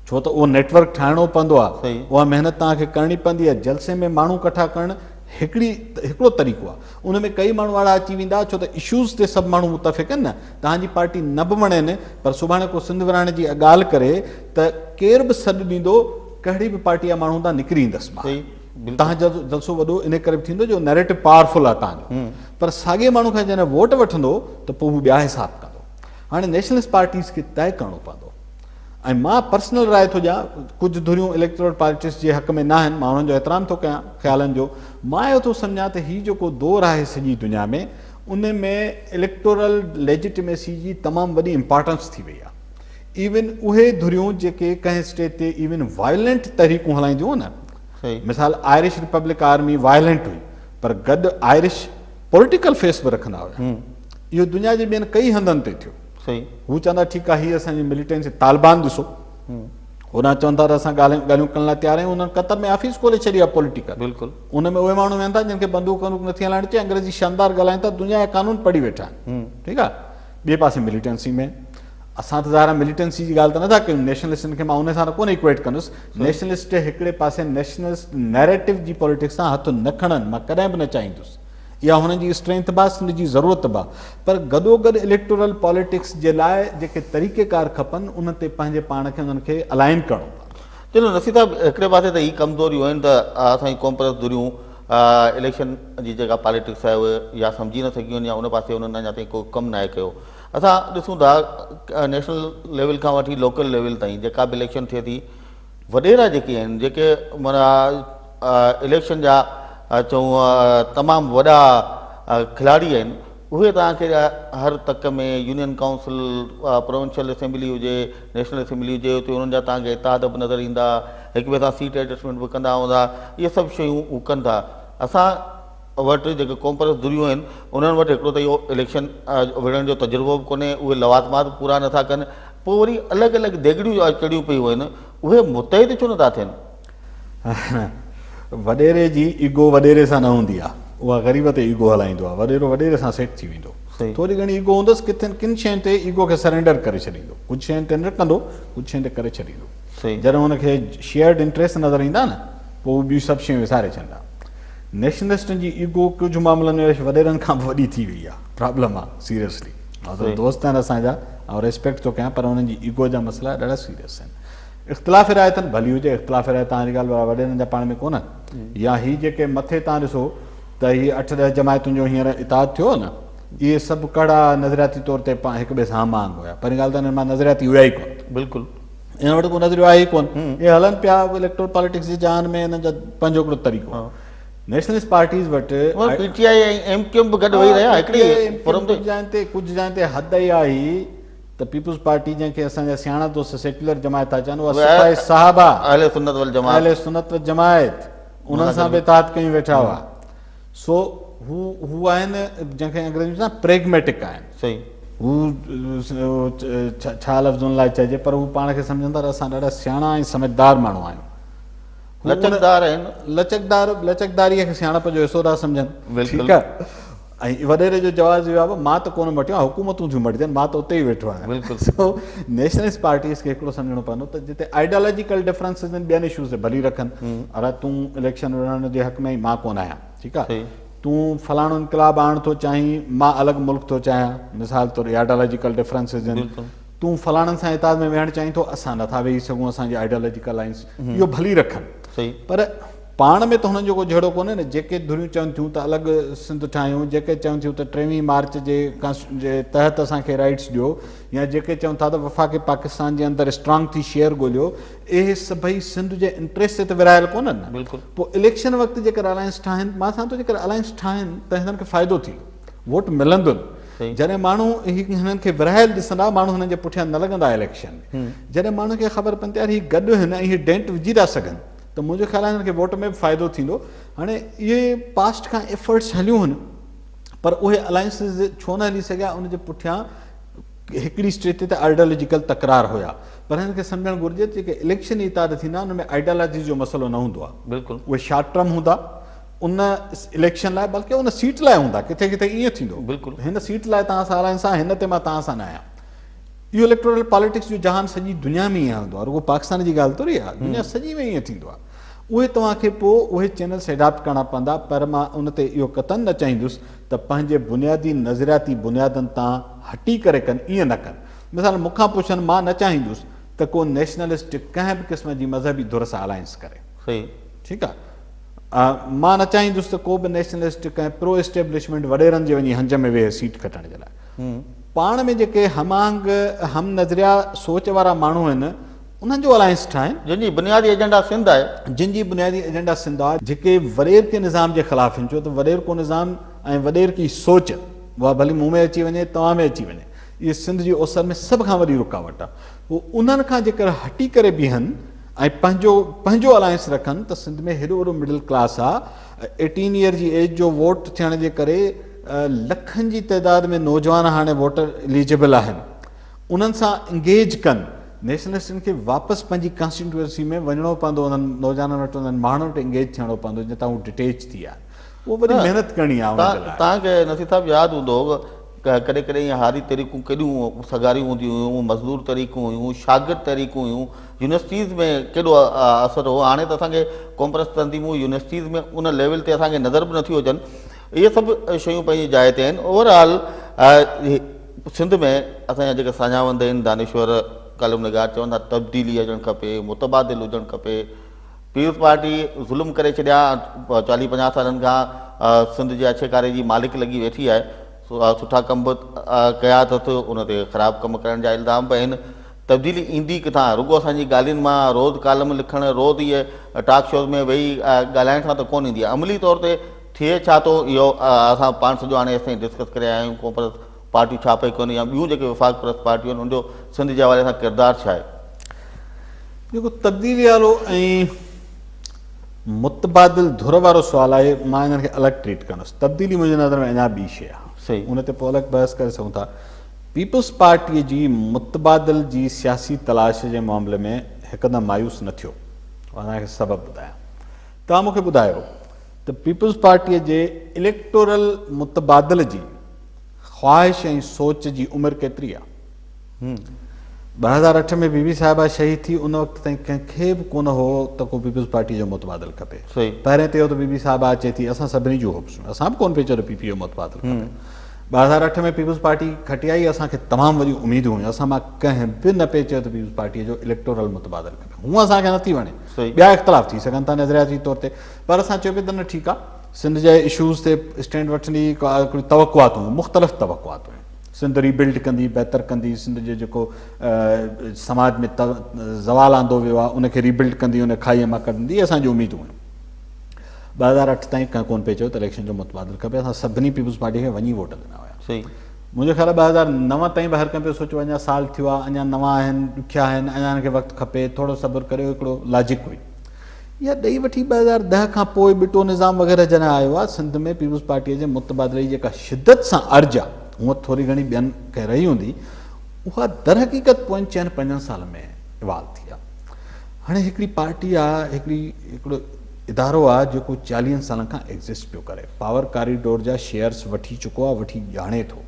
ڇو ته اهو نيٽ ورڪ ٺاهڻو پوندو آ، اها محنت توهان کي ڪرڻي پوندي آ، جلسي ۾ ماڻهو ڪٺا ڪرڻ هڪڙي هڪڙو طريقو آ، ان ۾ ڪئي ماڻهو اهڙا اچي ويندا ڇو ته اشوز تي سڀ ماڻهو متفق آهن نه، توهان جي پارٽي نه به وڻين پر سڀاڻي ڪو سنڌ ورهائڻ جي ڳالهه ڪري ته ڪير به سڏ ڏيندو ڪهڙي به پارٽي جا ماڻهو هوندا نڪري ايندس ٻاهر. توهان جو جلسو وڏو ان ڪري به ٿيندو جو نيريٽو پاورفل آهي توهان جو پر ساڳئي ماڻهو کان جڏهن ووٽ وٺندو ته پوء هو ٻيا حساب ڪندو. هاڻي نيشنلسٽ پارٽيز کي طئي ڪرڻو پوندو ۽ مان پرسنل راء ٿو ڏيان ڪجهه ڌريون اليڪٽورل پاليٽڪس جي حق ۾ ناهن مان انهن جو احترام ٿو ڪيان خيالن جو مان اهو ٿو سمجهان ته هي جيڪو دور آهي سڄي دنيا ۾ ان ۾ اليڪٽورل ليجٽميسي جي تمام وڏي امپارٽنس ٿي وئي آهي. ايون اهي ڌريون جيڪي ڪنهن اسٽيج تي ايون وائلنٽ تحريڪون هلائينديون هيون نه، مثال آئرش ريپبلڪ آرمي وائلنٽ هئي پر گڏ آئرش پوليٽيڪل فيس به رکندا هيا. اهو دنيا جي ٻين ڪئي هنڌن تي ٿيو. هو چوندا ٺيڪ آهي هي اسان جي مليٽنسي، طالبان ڏسو هوڏانهن چون ٿا ته اسان ڳالهيون ڪرڻ لاء تيار آهيون، انهن قطر ۾ آفيس کولي ڇڏي آهي پوليٽيڪل. ان ۾ اهي ماڻهو ويهن ٿا جن کي بندوق وندوق نٿي هلائڻ اچي، انگريزي شاندار ڳالهائين ٿا، دنيا جا قانون پڙهي ويٺا آهن. ٺيڪ آهي. ٻئي پاسي مليٽنسي ۾ اسان ته ظاهر آهي مليٽنسي جي ڳالهه ته نٿا ڪيون، نيشنلسٽن کي مان ان سان ته ڪونه ايڪويٽ ڪندس. نيشنلسٽ هڪڙي پاسي نيشنلسٽ نيريٽو جي پوليٽڪس سان هٿ نه کڻن، مان ڪڏهن به نه چاهيندس. اها هنن جي اسٽرينٿ به آهي، سنڌ جي ضرورت به آهي، پر گڏوگڏ اليڪٽورل پاليٽڪس جي لاء جيڪي طريقيڪار کپن ان تي پنهنجي پاڻ کي انهن کي الائن ڪرڻو پوندو. چلو نصير صاحب هڪڙي پاسي ته هي ڪمزوريون آهن ته اسان جون قومپرست ڌريون اليڪشن جي جيڪا پاليٽڪس آهي اهي يا سمجهي نه سگهيون آهن يا ان پاسي انهن اڃا تائين ڪو ڪم ناهي ڪيو. اسان ڏسون ٿا نيشنل ليول کان وٺي لوڪل ليول تائين جيڪا به اليڪشن ٿئي ٿي وڏيرا جيڪي آهن جيڪي معنيٰ اليڪشن جا چئون تمام وڏا کلاڙي آهن اهي توهان کي هر تڪ ۾ يونين ڪائونسل پروونشل اسيمبلي هجي نيشنل اسيمبلي هجي اتي انهن جا توهان کي اتحاد به نظر ايندا هڪ ٻئي سان سيٽ ايڊجسٽمينٽ به ڪندا هوندا اهي سڀ شيون هو ڪن ٿا اسان وٽ جيڪي قومپرست ڌريون آهن انهن وٽ هڪڙو ته اهو اليڪشن وڙهڻ جو تجربو به ڪونهي اهي لوازمات به پورا نٿا ڪن پوء وري الڳ الڳ ديڳڙيون چڙهيون پيون آهن اهي متحد ڇو نٿا ٿين؟ وڏيري جي ايگو وڏيري سان نه هوندي آ اها غريب تي ايگو هلائيندو آ وڏيرو وڏيري سان سيٽ ٿي ويندو ٿوري گهڻي ايگو هوندس ڪٿي ڪن شين تي ايگو کي سرينڊر ڪري ڇڏيندو ڪجهه شين تي نه ڪندو ڪجهه شين تي ڪري ڇڏيندو جڏهن هن کي شيئرڊ انٽريسٽ نظر ايندا نه پوء هو ٻيون سڀ شيون وساري ڇڏندا نيشنلسٽن جي ايگو ڪجهه معاملن ۾ وڏيرن کان به وڏي ٿي وئي آ پرابلم آ سيريسلي دوست آهن اسان جا آئون ريسپيڪٽ ٿو ڪيان پر انهن جي ايگو جا مسئلا ڏاڍا سيريس آهن اختلاف راء اٿن ڀلي هجي اختلاف راء توهان جي ڳالهه برابر وڏيرن جا پاڻ ۾ ڪونهن يا هي جيڪي مٿي توهان ڏسو ته هي اٺ ڏهه جماعتن جو هينئر اتحاد ٿيو هو نه اهي سڀ ڪهڙا نظرياتي طور تي هڪ ٻئي سان هم آهنگ هيا پهرين ڳالهه ته انهن مان نظرياتي هيا ئي ڪونه بلڪل انهن وٽ ڪو نظريو آهي ئي ڪونه اهي هلن پيا اليڪٽرل پاليٽڪس جي جهان ۾ انهن جا پنهنجو هڪڙو طريقو آهي نيشنلسٽ پارٽيز وٽ P T I ۽ M Q M به گڏ ويهي رهيا هڪڙي فورم تي ڪجهه جاين تي ڪجهه جاين تي حد اها آهي ته پيپلز پارٽي جنهن کي اسان جا سياڻا دوست سيڪيولر جماعت ٿا چون اها سپاهي صحابه اهل سنت والجماعت اهل سنت والجماعت انهن سان به اتحاد ڪيون ويٺا هئا سو هو هو آهن جنهن کي انگريزي ۾ چوندا پريگميٽڪ آهن صحيح هو ڇا لفظ ان لاء چئجي پر هو پاڻ کي سمجهن ٿا ته اسان ڏاڍا سياڻا ۽ سمجهدار ماڻهو آهيون لچڪدار آهن لچڪدار لچڪداري کي سياڻپ جو حصو ٿا سمجهن ٺيڪ آهي ۽ وڏيري جو جواز اهو آهي مان ته ڪونه مٽيو آهيان حڪومتون ٿيون مٽجن مان ته اتي ئي ويٺو آهيان بلڪل سو نيشنلسٽ پارٽيز کي هڪڙو سمجهڻو پوندو ته جتي آئيڊيالاجيڪل ڊفرنسز آهن ٻين اشوز تي ڀلي رکن ارا تون اليڪشن وڙهڻ جي حق ۾ آهين مان ڪونه آهيان ٺيڪ آهي تون فلاڻو انقلاب آڻڻ ٿو چاهين، مان الڳ ملڪ ٿو چاهيان، مثال طور اهي آئيڊيالاجيڪل ڊفرنسز آهن. تون فلاڻن سان اتحاد ۾ ويهڻ چاهين ٿو، اسان نٿا ويهي سگهون، اسان جي آئيڊيالاجيڪل لائنس اهو ڀلي رکن، پر پاڻ ۾ ته هنن جو ڪو جهيڙو ڪونهي نه. جيڪي ڌريون چون ٿيون ته الڳ سنڌ ٺاهيون، جيڪي چون ٿيون ته ٽيويهين مارچ جي جي تحت اسان کي رائيٽس ڏيو، يا جيڪي چون ٿا ته وفاق پاڪستان جي اندر اسٽرانگ ٿي شيئر ڳوليو، اهي سڀئي سنڌ جي انٽريسٽ تي ته ورهايل ڪونهن نه. پوء اليڪشن وقت جيڪر الائنس ٺاهن، مان سمجهان ٿو جيڪر الائنس ٺاهن ته هنن کي فائدو ٿيندو، ووٽ ملندن. جڏهن ماڻهو هنن کي ورهايل ڏسندا، ماڻهو هنن جي پٺيان نه لڳندا اليڪشن ۾. جڏهن ماڻهن کي خبر پوندي يار هي گڏ هن ۽ هي ڊينٽ وجهي ٿا سگهن ته منهنجو خيال آهي هنن کي ووٽ ۾ به فائدو ٿيندو. هاڻي اهي پاسٽ کان ايفرٽس هليون هن پر اهي الائنسز ڇو نه هلي سگهيا، ان جي پٺيان هڪڙي اسٽيج تي ته آئيڊيالاجيڪل تڪرار هيا پر هنن کي سمجهڻ گهرجي ته جيڪي اليڪشن اتحاد ٿيندا ان ۾ آئيڊيالاجي جو مسئلو نه هوندو آهي. بلڪل اهي شارٽ ٽرم هوندا ان اليڪشن لاء بلڪه ان سيٽ لاء هوندا، ڪٿي ڪٿي ائين ٿيندو. بلڪل هن سيٽ لاء توهان سان الائنس آهي، هن تي مان توهان سان نه آهيان. اهو اليڪٽورل پاليٽڪس جو جهان سڄي دنيا ۾ ائين هلندو آهي، رڳو پاڪستان جي ڳالهه ٿوري آهي، دنيا سڄي ۾ ائين ٿيندو آهي. اهي توهان کي پوء اهي چينلس اڊاپٽ ڪرڻا پوندا، پر مان ان تي اهو قطعاً نه چاهيندس ته پنهنجي بنيادي نظرياتي بنيادن تان هٽي ڪري ڪن، ائين نه ڪن. مثال مون کان پڇن، مان نه چاهيندس ته ڪو نيشنلسٽ ڪنهن به قسم جي مذهبي ڌر سان الائنس ڪري. ٺيڪ آهي. مان نه چاهيندس ته ڪو به نيشنلسٽ ڪنهن پرو اسٽيبلشمينٽ وڏيرن جي وڃي هنج ۾ ويهي سيٽ کٽڻ جي لاء. پاڻ ۾ جيڪي هم آهنگ، هم نظريا سوچ وارا ماڻهو آهن، انهن جو الائنس ٺاهين. جن جي بنيادي ايجنڊا سنڌ آهي. جن جي بنيادي ايجنڊا سنڌ آهي. جيڪي وڏيرڪي نظام جي خلاف آهن، ڇو ته وڏيرڪو نظام ۽ وڏيرڪي سوچ، اها ڀلي مون ۾ اچي وڃي، توهان ۾ اچي وڃي، اهي سنڌ جي اوسر ۾ سڀ کان وڏي رڪاوٽ آهي. هو انهن کان جيڪر هٽي ڪري بيهن ۽ پنهنجو پنهنجو الائنس رکن ته سنڌ ۾ هيڏو وڏو مڊل ڪلاس آهي، ايٽين ايئر جي ايج جو ووٽ ٿيڻ جي ڪري لکن جي تعداد ۾ نوجوان هاڻي ووٽر اليجبل آهن، انهن سان انگيج ڪن، نيشنلسٽن کي واپس پنهنجي ڪانسٽيٽوئنسي ۾ وڃڻو پوندو، انهن نوجوانن وٽ انهن ماڻهن وٽ انگيج ٿيڻو پوندو جتان هو ڊٽيچ ٿي ويا آهن، اهو وڏي محنت ڪرڻي آهي ان جي لاء. توهان کي نصير صاحب ياد هوندو ڪڏهن ڪڏهن اهي هاري تحريڪون ڪيڏيون سگهاريون هونديون هيون، مزدور تحريڪون هيون، شاگرد تحريڪون هيون، يونيورسٽيز ۾ ڪيڏو اثر هو، هاڻي ته اسان کي قومپرست تنظيمون يونيورسٽيز ۾ ان ليول تي اسان کي نظر به نٿيون اچن، اهي سڀ شيون پنهنجي جاء تي آهن. اوور آل سنڌ ۾ اسان جا جيڪي ساڃاهوند آهن، دانشور، ڪالم نگار چون ٿا تبديلي اچڻ کپي، متبادل هجڻ کپي. پيپلز پارٽي ظلم ڪري ڇڏيا، چاليهه پنجاهه سالن کان سنڌ جي اڇي ڪاري جي مالڪ لڳي ويٺي آهي، سٺا ڪم به ڪيا اٿس، ان تي خراب ڪم ڪرڻ جا الزام به آهن. تبديلي ايندي ڪٿان؟ رڳو اسان جي ڳالهين مان روز ڪالم لکڻ، روز اهي ٽاڪ شوز ۾ ويهي ڳالهائڻ سان ته ڪونه ايندي. عملي طور تي ٿئي ڇا ٿو اهو اسان پاڻ سڄو هاڻي هيستائين ڊسڪس ڪري آيا آهيون. قومپرست پارٽيون ڇا پئي ڪن يا ٻيون جيڪي وفاق پرست پارٽيون آهن ان جو سنڌ جي حوالي سان ڪردار ڇا آهي؟ جيڪو تبديلي وارو ۽ متبادل ڌر وارو سوال آهي مان انهن کي الڳ ٽريٽ ڪندس. تبديلي منهنجي نظر ۾ اڃا ٻي شيء آهي ان تي پوء الڳ بحث ڪري سگهون ٿا. پيپلز پارٽيء جي متبادل جي سياسي تلاش جي معاملي ۾ هڪدم مايوس نه ٿيو. اوهان کي سبب ٻڌايان. توهان مون کي ٻڌايو ته پيپلز پارٽيء جي اليڪٽورل متبادل جي خواهش ۽ سوچ جي عمر ڪيتري آ؟ 2008 ۾ بي بي صاحبه شهيد ٿي ان وقت تائين ڪنهن کي به ڪونه هو ته ڪو پيپلز پارٽيء جو متبادل کپي. پهرين ته اهو ته بي بي صاحبه اچي ٿي اسان سڀني جون هوپس هيون اسان به ڪونه پئي چيو ته پي پي جو متبادل کپي. 2008 ۾ پيپلز پارٽي کٽي آئي اسان کي تمام وڏيون اميدون هيون اسان مان ڪنهن به نه پئي چيو ته پيپلز پارٽيء جو اليڪٽورل متبادل کپي. هونء اسان کي نٿي وڻي ٻيا اختلاف ٿي سگهن ٿا نظرياتي طور تي پر اسان چيو پئي ته نه ٺيڪ آ سنڌ جي اشوز تي اسٽينڊ وٺندي هڪڙيون توقعات هيون مختلف توقعات هيون سنڌ ري بلڊ ڪندي بهتر ڪندي سنڌ جي جيڪو سماج ۾ زوال آندو ويو آهي ان کي ري بلڊ ڪندي ان کائي مان ڪڍندي اسان جون اميدون هيون 2008 تائين ڪنهن ڪون پئي چيو ته اليڪشن جو متبادل کپي اسان سڀني پيپلز پارٽي کي وڃي ووٽ ڏنا هيا منهنجو خيال آهي 2009 تائين به هر ڪنهن پيو سوچيو اڃا سال ٿيو آهي اڃا نوان آهن ڏکيا آهن اڃا هن کي وقت کپي ٿورو صبر ڪريو هڪڙو لاجڪ هئي اها ڏئي وٺي 2010 کان پوء ٻٽو نظام وغيره جڏهن آيو آهي سنڌ ۾ پيپلز پارٽيء جي متبادلي جي جيڪا شدت سان ارج آهي هونء ٿوري گهڻي ٻين کي رهي هوندي اها درحقيقت پوين چئن پنجن سالن ۾ ايوالو ٿي آهي هاڻي هڪڙي پارٽي آهي هڪڙي هڪڙو ادارو آهي جيڪو چاليهن سالن کان ايگزسٽ پيو ڪري پاور ڪاريڊور جا شيئرس وٺي چڪو آهي وٺي ڄاڻي ٿو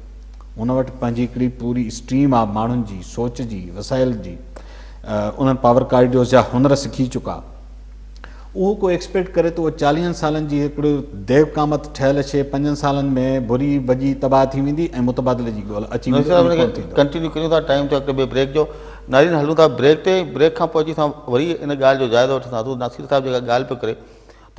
ان وٽ پنهنجي هڪڙي پوري اسٽريم آهي ماڻهن جي سوچ جي وسائل جي انهن پاور ڪاريڊورز جا هنر سکي چڪا. اهو ڪو ايڪسپيڪٽ ڪري ته اهو چاليهن سالن جي هڪڙي ديو قامت ٺهيل شيء پنجن سالن ۾ ڀري ڀڄي تباهه ٿي ويندي ۽ متبادل جي ڳولا اچي ويندي نصير صاحب ان کي ڪنٽينيو ڪريون ٿا ٽائيم ٿيو هڪڙي ٻئي بريڪ جو ناظرين هلون ٿا بريڪ تي بريڪ کان پوء اچي اسان وري ان ڳالهه جو جائزو وٺنداسون نصير صاحب جيڪا ڳالهه پيو ڪري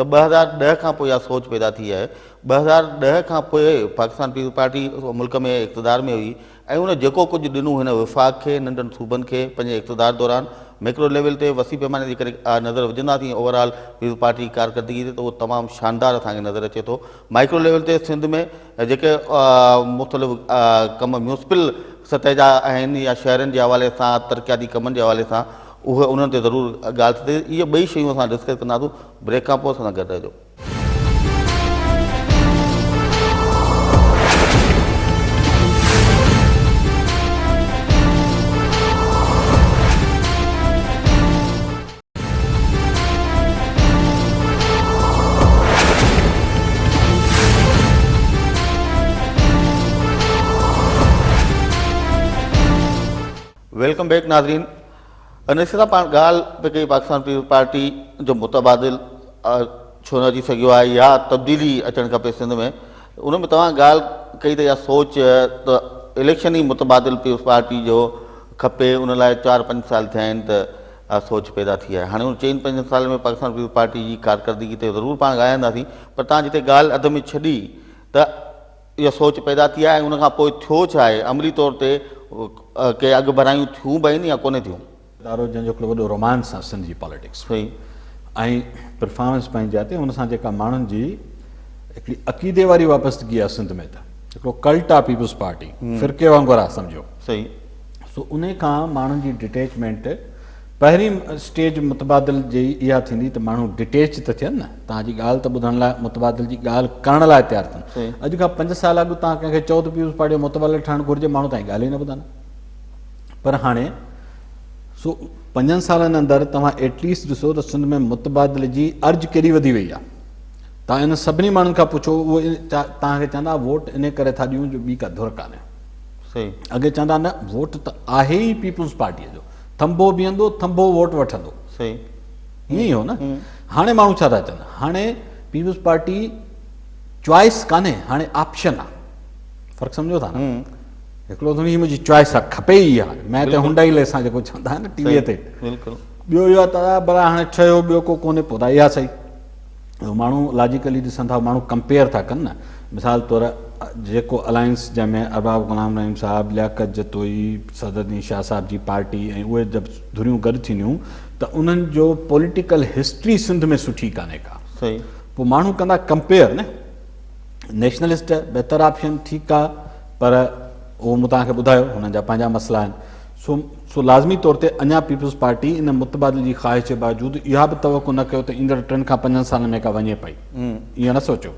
ته 2010 کان پوء اها سوچ پيدا ٿي آهي 2010 کان پوء پاڪستان پيپلز پارٽي ملڪ ۾ اقتدار ۾ هئي ۽ ان جيڪو ڪجهه ڏنو هن وفاق کي، ننڍن صوبن کي پنهنجي اقتدار دوران ميڪرو ليول تي وسيع پيماني تي جيڪڏهن نظر وجهنداسين اوور آل پيپلز پارٽي جي ڪارڪردگي تي ته اهو تمام شاندار اسان کي نظر اچي ٿو. مائيڪرو ليول تي سنڌ ۾ جيڪي مختلف ڪم ميونسپل سطح جا آهن يا شهرن جي حوالي سان ترقياتي ڪمن جي حوالي سان اهي انهن تي ضرور ڳالهه ٿي اهي ٻئي شيون اسان ڊسڪس ڪنداسون بريڪ کان پوء اسان سان گڏ رهجو. Welcome back ناظرين انيس صاحب پاڻ ڳالهه پئي ڪئي پاڪستان پيپلز پارٽي جو متبادل ڇو نه اچي سگهيو آهي يا تبديلي اچڻ کپي سنڌ ۾ ان ۾ توهان ڳالهه ڪئي ته اها سوچ ته اليڪشن ئي متبادل پيپلز پارٽي جو کپي ان لاء چار پنج سال ٿيا آهن ته اها سوچ پيدا ٿي آهي هاڻي ان چئن پنجن سالن ۾ پاڪستان پيپلز پارٽي جي ڪارڪردگي تي ضرور پاڻ ڳالهائينداسين پر توهان جتي ڳالهه اڌ ۾ ڇڏي ته اها سوچ پيدا ٿي آهي ۽ ان کان پوء ٿيو ڇا آهي؟ عملي طور تي ڪي اڳڀرايون ٿيون به آهن يا ڪونه ٿيون؟ ادارو جنهن جو هڪڙو وڏو رومانس آهي سنڌ جي پاليٽڪس ۾ ۽ پرفارمنس پنهنجي جاء تي ان سان جيڪا ماڻهن جي هڪڙي عقيدي واري وابستگي آهي سنڌ ۾ ته هڪڙو ڪلٽ آهي پيپلز پارٽي فرقي وانگر آهي سمجهو سو ان کان ماڻهن جي ڊٽيچمينٽ پهرين اسٽيج متبادل جي اها ٿيندي ته ماڻهو ڊٽيچ ته ٿين نه توهان جي ڳالهه ته ٻڌڻ لاء متبادل جي ڳالهه ڪرڻ لاء تيار ٿين. اڄ کان پنج سال اڳ توهان ڪنهن کي چئو ته پيپلز پارٽي جو متبادل ٺهڻ گهرجي ماڻهو توهان جي ڳالهه ئي نه ٻڌندا. پر هاڻي سو پنجن سالن اندر توهان ايٽليسٽ ڏسو ته سنڌ ۾ متبادل جي ارج ڪيڏي وڌي وئي آهي. توهان انهن سڀني ماڻهن کان پڇو اهي توهان کي چوندا ووٽ انهي ڪري ٿا ڏيون جو ٻي ڪا ڌر ڪانهي. اڳي چوندا نه ووٽ ته آهي ئي پيپلز پارٽيء جو. ٿنڀو بيهندو ٿنڀو ووٽ وٺندو. ائين ئي هو نه. هاڻي ماڻهو ڇا ٿا چون هاڻي پيپلز پارٽي چوائس ڪانهي هاڻي آپشن آ. فرق سمجهو ٿا نه. هڪڙو ته هي منهنجي چوائس آ کپي ئي آ مين ته هنڊائي ليسان جيڪو چوندا آهن نه ٽي وي تي. ٻيو اهو آ ته ڀلا هاڻي ٺهيو ٻيو ڪو ڪونهي پوء ته اها صحيح. ماڻهو لاجيڪلي ڏسن ٿا ماڻهو ڪمپيئر ٿا ڪن نه مثال طور جيڪو الائنس جنهن ۾ ارباب غلام رحيم صاحب لياقت جتوئي صدر الدين شاهه صاحب جي پارٽي ۽ اهي جب ڌريون گڏ ٿينديون ته انهن جو پوليٽيڪل هسٽري سنڌ ۾ سٺي ڪانهي ڪا پوء ماڻهو ڪندا ڪمپيئر نه نيشنلسٽ بهتر آپشن ٺيڪ آ پر اهو مون توهان کي ٻڌايو هنن جا پنهنجا مسئلا آهن سو سو لازمي طور تي اڃا پيپلز پارٽي ان متبادل جي خواهش جي باوجود اها به توقع نه ڪيو ته ايندڙ ٽن کان پنجن سالن ۾ ڪا وڃي پئي. ائين نه سوچيو.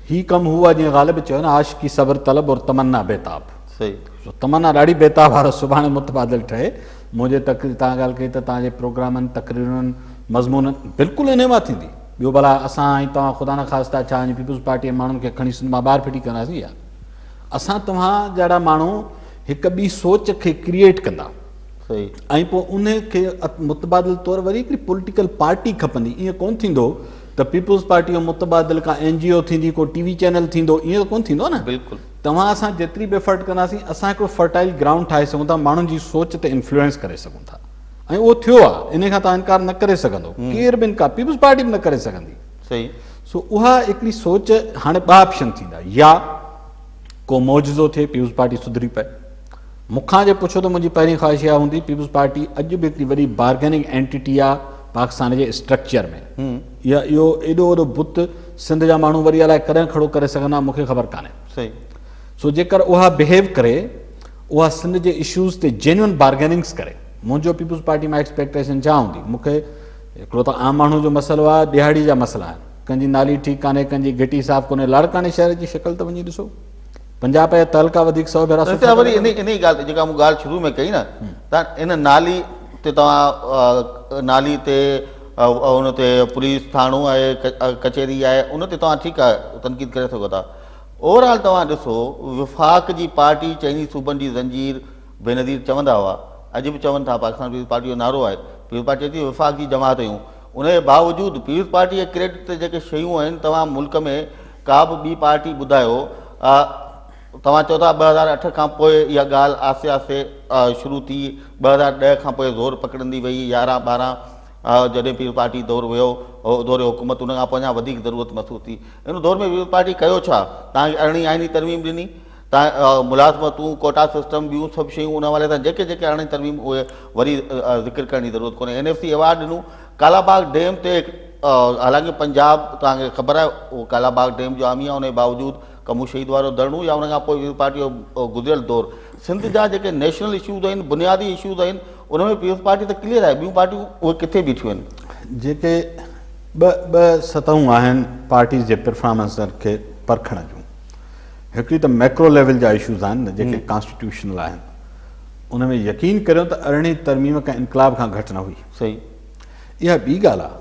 هي ڪم هو آ جيئن غالب چيو نه عاشقي صبر طلب اور تمنا بيتاب. سو تمنا ڏاڍي بيتاب آ سڀاڻي متبادل ٺهي. منهنجي تقرير توهان ڳالهه ڪئي ته توهان جي پروگرامن، تقريرن، مضمونن بلڪل انهي مان ٿيندي. ٻيو ڀلا اسان ۽ توهان خدا نخواسته ڇا وڃي پيپلز پارٽي جي ماڻهن کي کڻي سنڌ مان ٻاهر ڦٽي ڪنداسين يا اسان توهان جهڙا ماڻهو هڪ ٻي سوچ کي ڪريئيٽ ڪندا ۽ پوء ان کي متبادل طور وري هڪڙي پوليٽيڪل پارٽي کپندي ائين ڪون ٿيندو ته پيپلز پارٽي جو متبادل ڪا اين جي او ٿيندي ڪو ٽي وي چينل ٿيندو ائين ته ڪون ٿيندو نه بلڪل توهان اسان جيتري به افرٽ ڪنداسين اسان هڪڙو فرٽائل گرائونڊ ٺاهي سگهون ٿا ماڻهن جي سوچ تي انفلوئنس ڪري سگهون ٿا ۽ اهو ٿيو آهي ان کان توهان انڪار نه ڪري سگهندو ڪير به انڪار پيپلز پارٽي به نه ڪري سگهندي صحيح سو اها هڪڙي سوچ هاڻي ٻه آپشن ٿيندا يا ڪو معجزو ٿئي پيپلز پارٽي سڌري پئي. مون کان جي پڇو ته منهنجي پهرين خواهش اها هوندي پيپلز پارٽي اڄ به هڪڙي وڏي بارگيننگ اينٽيٽي آ پاڪستان جي اسٽرڪچر ۾. اها اهو ايڏو وڏو بت سنڌ جا ماڻهو وري الائي ڪڏهن کڙو ڪري سگهندا مون کي خبر ڪانهي. سو جيڪر اها بهيو ڪري اها سنڌ جي اشوز تي جينيون بارگيننگس ڪري. منهنجو پيپلز پارٽي مان ايڪسپيڪٽيشن ڇا هوندي مون کي هڪڙو ته عام ماڻهو جو مسئلو آ ڏهاڙي جا مسئلا آهن. ڪنهن جي نالي ٺيڪ ڪانهي، ڪنهن جي گهٽي صاف ڪونهي، لاڙڪاڻي شهر جي شڪل ته وڃي ڏسو. پنجاب جا تعلقا وڌيڪ سئو ڀيرا سٺا وري انهي انهي ڳالهه تي جيڪا مون ڳالهه شروع ۾ ڪئي نه ته ان نالي تي توهان نالي تي ان تي پوليس ٿاڻو آهي ڪچهري آهي ان تي توهان ٺيڪ آهي تنقيد ڪري سگهو ٿا اوور آل توهان ڏسو وفاق جي پارٽي چئني صوبن جي زنجير بينظير چوندا هئا اڄ به چون ٿا پاڪستان پيپلز پارٽي جو نعرو آهي پيپلز پارٽي چئي ٿي وفاق جي جماعت آهيون. ان جي باوجود پيپلز پارٽي جي ڪريڊٽ تي جيڪي شيون آهن توهان ملڪ ۾ ڪا به ٻي پارٽي ٻڌايو توهان چئو ٿا 2008 کان پوء اها ڳالهه آهستي آهستي شروع ٿي 2010 کان پوء زور پڪڙندي وئي 11 12 جڏهن پيپلز پارٽي دور ويو دور حڪومت ان کان پوء اڃا وڌيڪ ضرورت محسوس ٿي ان دور ۾ پيپلز پارٽي ڪيو ڇا توهان کي ارڙهين آئيني ترميم ڏني تان ملازمتون، ڪوٽا سسٽم، ٻيون سڀ شيون ان حوالي سان جيڪي جيڪي آڻي ترميم اهي وري ذڪر ڪرڻ جي ضرورت ڪونهي. اين ايف سي ايوارڊ ڏنو ڪالا باغ ڊيم تي حالانڪه پنجاب توهان کي خبر آهي اهو ڪالا باغ ڊيم جو حامي آهي ان جي باوجود ڪمو شهيد وارو ڌرڻو يا ان کان پوء پيپلز پارٽي جو گذريل دور سنڌ جا جيڪي نيشنل اشوز آهن بنيادي اشوز آهن ان ۾ پيپلز پارٽي ته ڪليئر آهي ٻيون پارٽيون اهي ڪٿي بيٺيون آهن. جيڪي ٻه سطحون آهن پارٽيز جي پرفارمنس کي پرکڻ جون. هڪڙي ته ميڪرو ليول جا اشوز آهن نه جيڪي ڪانسٽيٽيوشنل آهن ان ۾ يقين ڪريو ته ارڙهين ترميم ڪنهن انقلاب کان گهٽ نه هئي. صحيح. اها ٻي ڳالهه آهي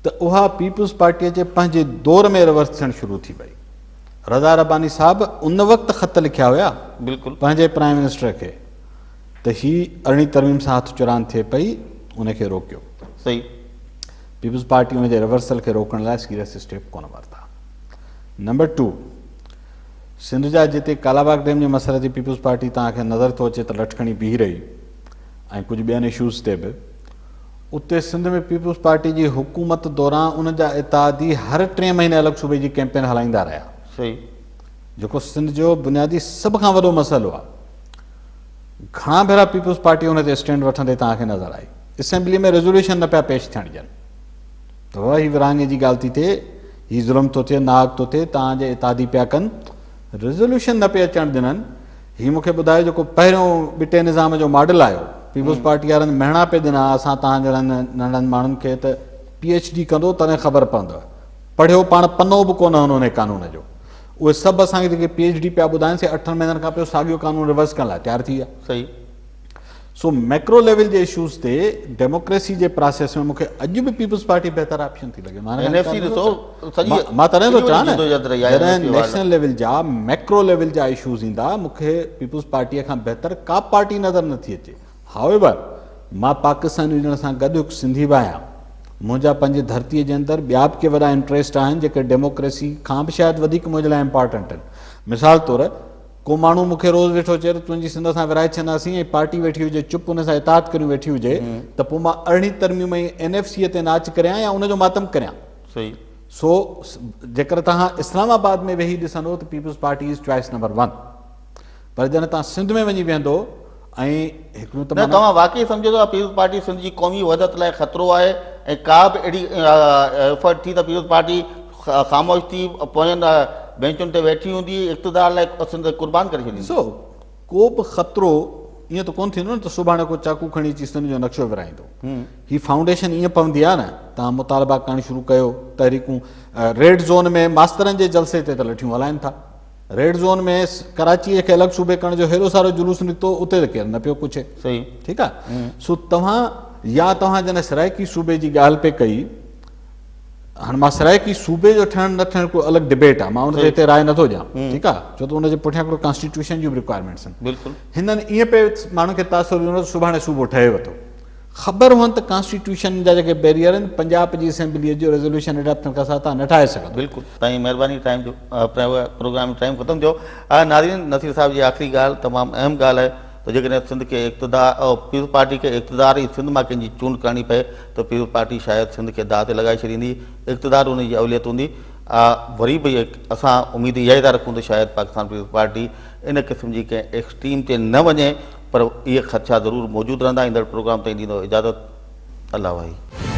ته اها پيپلز پارٽيء جي پنهنجي دور ۾ ريورس ٿيڻ شروع ٿي وئي. رضا رباني صاحب ان وقت خط لکيا هيا بلڪل. پنهنجي پرائم منسٽر کي ته هي ارڙهين ترميم سان هٿ چراند ٿئي پئي ان کي روڪيو. صحيح. پيپلز پارٽي ان جي ريورسل کي روڪڻ لاء سيريس اسٽيپ ڪونه ورتا. نمبر ٽو سنڌ جا جتي ڪالاباغ ڊيم جي مسئلي تي پيپلز پارٽي توهان کي نظر ٿو اچي ته لٺ کڻي بيهي رهي ۽ ڪجهه ٻين اشوز تي به اتي سنڌ ۾ پيپلز پارٽي جي حڪومت دوران ان جا اتحادي هر ٽئين مهيني الڳ صوبي جي ڪيمپين هلائيندا رهيا. صحيح. جيڪو سنڌ جو بنيادي سڀ کان وڏو مسئلو آهي. گهڻا ڀيرا پيپلز پارٽي ان تي اسٽينڊ وٺندي توهان کي نظر آئي. اسيمبلي ۾ ريزوليوشن نه پيا پيش ٿيڻ ڏين. ته بابا هي ورهاڱي جي ڳالهه ٿي ٿئي، هي ظلم ٿو ٿئي، ناحق ٿو ٿئي، توهان جي اتحادي پيا ڪن، ريزوليوشن نه پئي اچڻ ڏنن، هي مون کي ٻڌايو جيڪو پهريون ٻٽي نظام جو ماڊل آيو، پيپلز پارٽي وارن مهڻا پئي ڏنا اسان توهان جهڙن ننڍن ماڻهن کي ته پي ايڇ ڊي ڪندو تڏهن خبر پوندو، پڙهيو پاڻ پنو به ڪونه هن انهي قانون جو، اهي سڀ اسان کي جيڪي پي ايڇ ڊي پيا ٻڌائن سي اٺن مهينن کان پوء ساڳيو قانون ريورس ڪرڻ لاء تيار ٿي ويا. صحيح. سو ميڪرو ليول جي اشوز تي ڊيموڪريسي جي پراسيس ۾ مونکي اڄ به پيپلز پارٽي بهتر آپشن ٿي لڳي. مان اين ايف سي ڏسو سڄي مان تڏهن ٿو چوان نه جڏهن نيشنل ليول جا ميڪرو ليول جا اشوز ايندا مونکي پيپلز پارٽي کان بهتر ڪا پارٽي نظر نه ٿي اچي. هاء ايور مان پاڪستاني هجڻ سان گڏ هڪ سنڌي به آهيان. منهنجا پنهنجي ڌرتي جي اندر ٻيا به ڪي وڏا انٽريسٽ آهن جيڪي ڊيموڪريسي کان به شايد وڌيڪ منهنجي لاء امپارٽنٽ آهن. مثال طور ڪو ماڻهو مون کي روز ويٺو چئي ته تنهنجي سنڌ اسان ورهائي ڇڏنداسين ۽ پارٽي ويٺي هجي چپ ان سان اتحاد ڪريون ويٺي هجي ته پوء مان ارڙهين ترميم ۽ اين ايف سي تي ناچ ڪريان يا ان جو ماتم ڪريان. صحيح. سو جيڪر توهان اسلام آباد ۾ ويهي ڏسندو ته peoples party is choice number one پر جڏهن توهان سنڌ ۾ وڃي ويهندو ۽ هڪڙيون ته نه توهان واقعي سمجهو ٿا پيپلز پارٽي سنڌ جي قومي وحدت لاء خطرو آهي ۽ ڪا به اهڙي ايفرٽ ٿي ته پيپلز پارٽي خاموش ٿي پوين بينچن تي ويٺي هوندي اقتدار لاء سنڌ قربان ڪري ڇڏيندي. ڏسو ڪو به خطرو ائين ته ڪونه ٿيندو نه ته سڀاڻي ڪو چاقو کڻي اچي سنڌ جو نقشو ورهائيندو. هي فائونڊيشن ائين پوندي آهي نه توهان مطالبا ڪرڻ شروع ڪيو تحريڪون ريڊ زون ۾ ماسترن جي جلسي تي ته لٺيون هلائن ٿا. ريڊ زون ۾ ڪراچيء کي الڳ صوبي ڪرڻ جو هيڏو سارو جلوس نڪتو اتي ته ڪير نه پيو پڇي. صحيح. ٺيڪ آ سو توهان يا توهان جڏهن سرائيڪي صوبي جي ڳالهه پئي ڪئي هاڻ مان سرائيڪي صوبي جو ٺهڻ نه ٺهڻ ڪو الڳ ڊبيٽ آ مان ان تي هتي راء نٿو ڏيان ٺيڪ آ ڇو ته ان جي پٺيان هڪڙو ڪانسٽيٽيوشن جون به رڪوائرمينٽس آهن. بلڪل. هنن ائين پئي ماڻهن کي تاثر ڏنو ته سڀاڻي صوبو ٺهي وٿو. خبر هئن ته ڪانسٽيٽيوشن جا جيڪي بيريئر آهن پنجاب جي اسيمبليء جو ريزوليوشن اڊاپٽ ٿيڻ کان سواء توهان نه ٺاهي سگهندو. بلڪل سائين مهرباني ٽائيم جو پروگرام جو ٽائيم ختم ٿيو آهي ناظرين نصير صاحب جي آخري ڳالهه تمام اهم ڳالهه آهي ته جيڪڏهن سنڌ کي اقتدار پيپلز پارٽي کي اقتدار ئي سنڌ مان ڪنهن جي چونڊ ڪرڻي پئي ته پيپلز پارٽي شايد سنڌ کي داء تي لڳائي ڇڏيندي اقتدار ان جي اوليت هوندي وري به اسان اميد اها ئي ٿا رکون ته شايد پاڪستان پيپلز پارٽي ان قسم جي ڪنهن ايڪسٽريم تي نه وڃي پر اهي خدشا ضرور موجود رهندا ايندڙ پروگرام تائين ڏيندو اجازت الله واهي.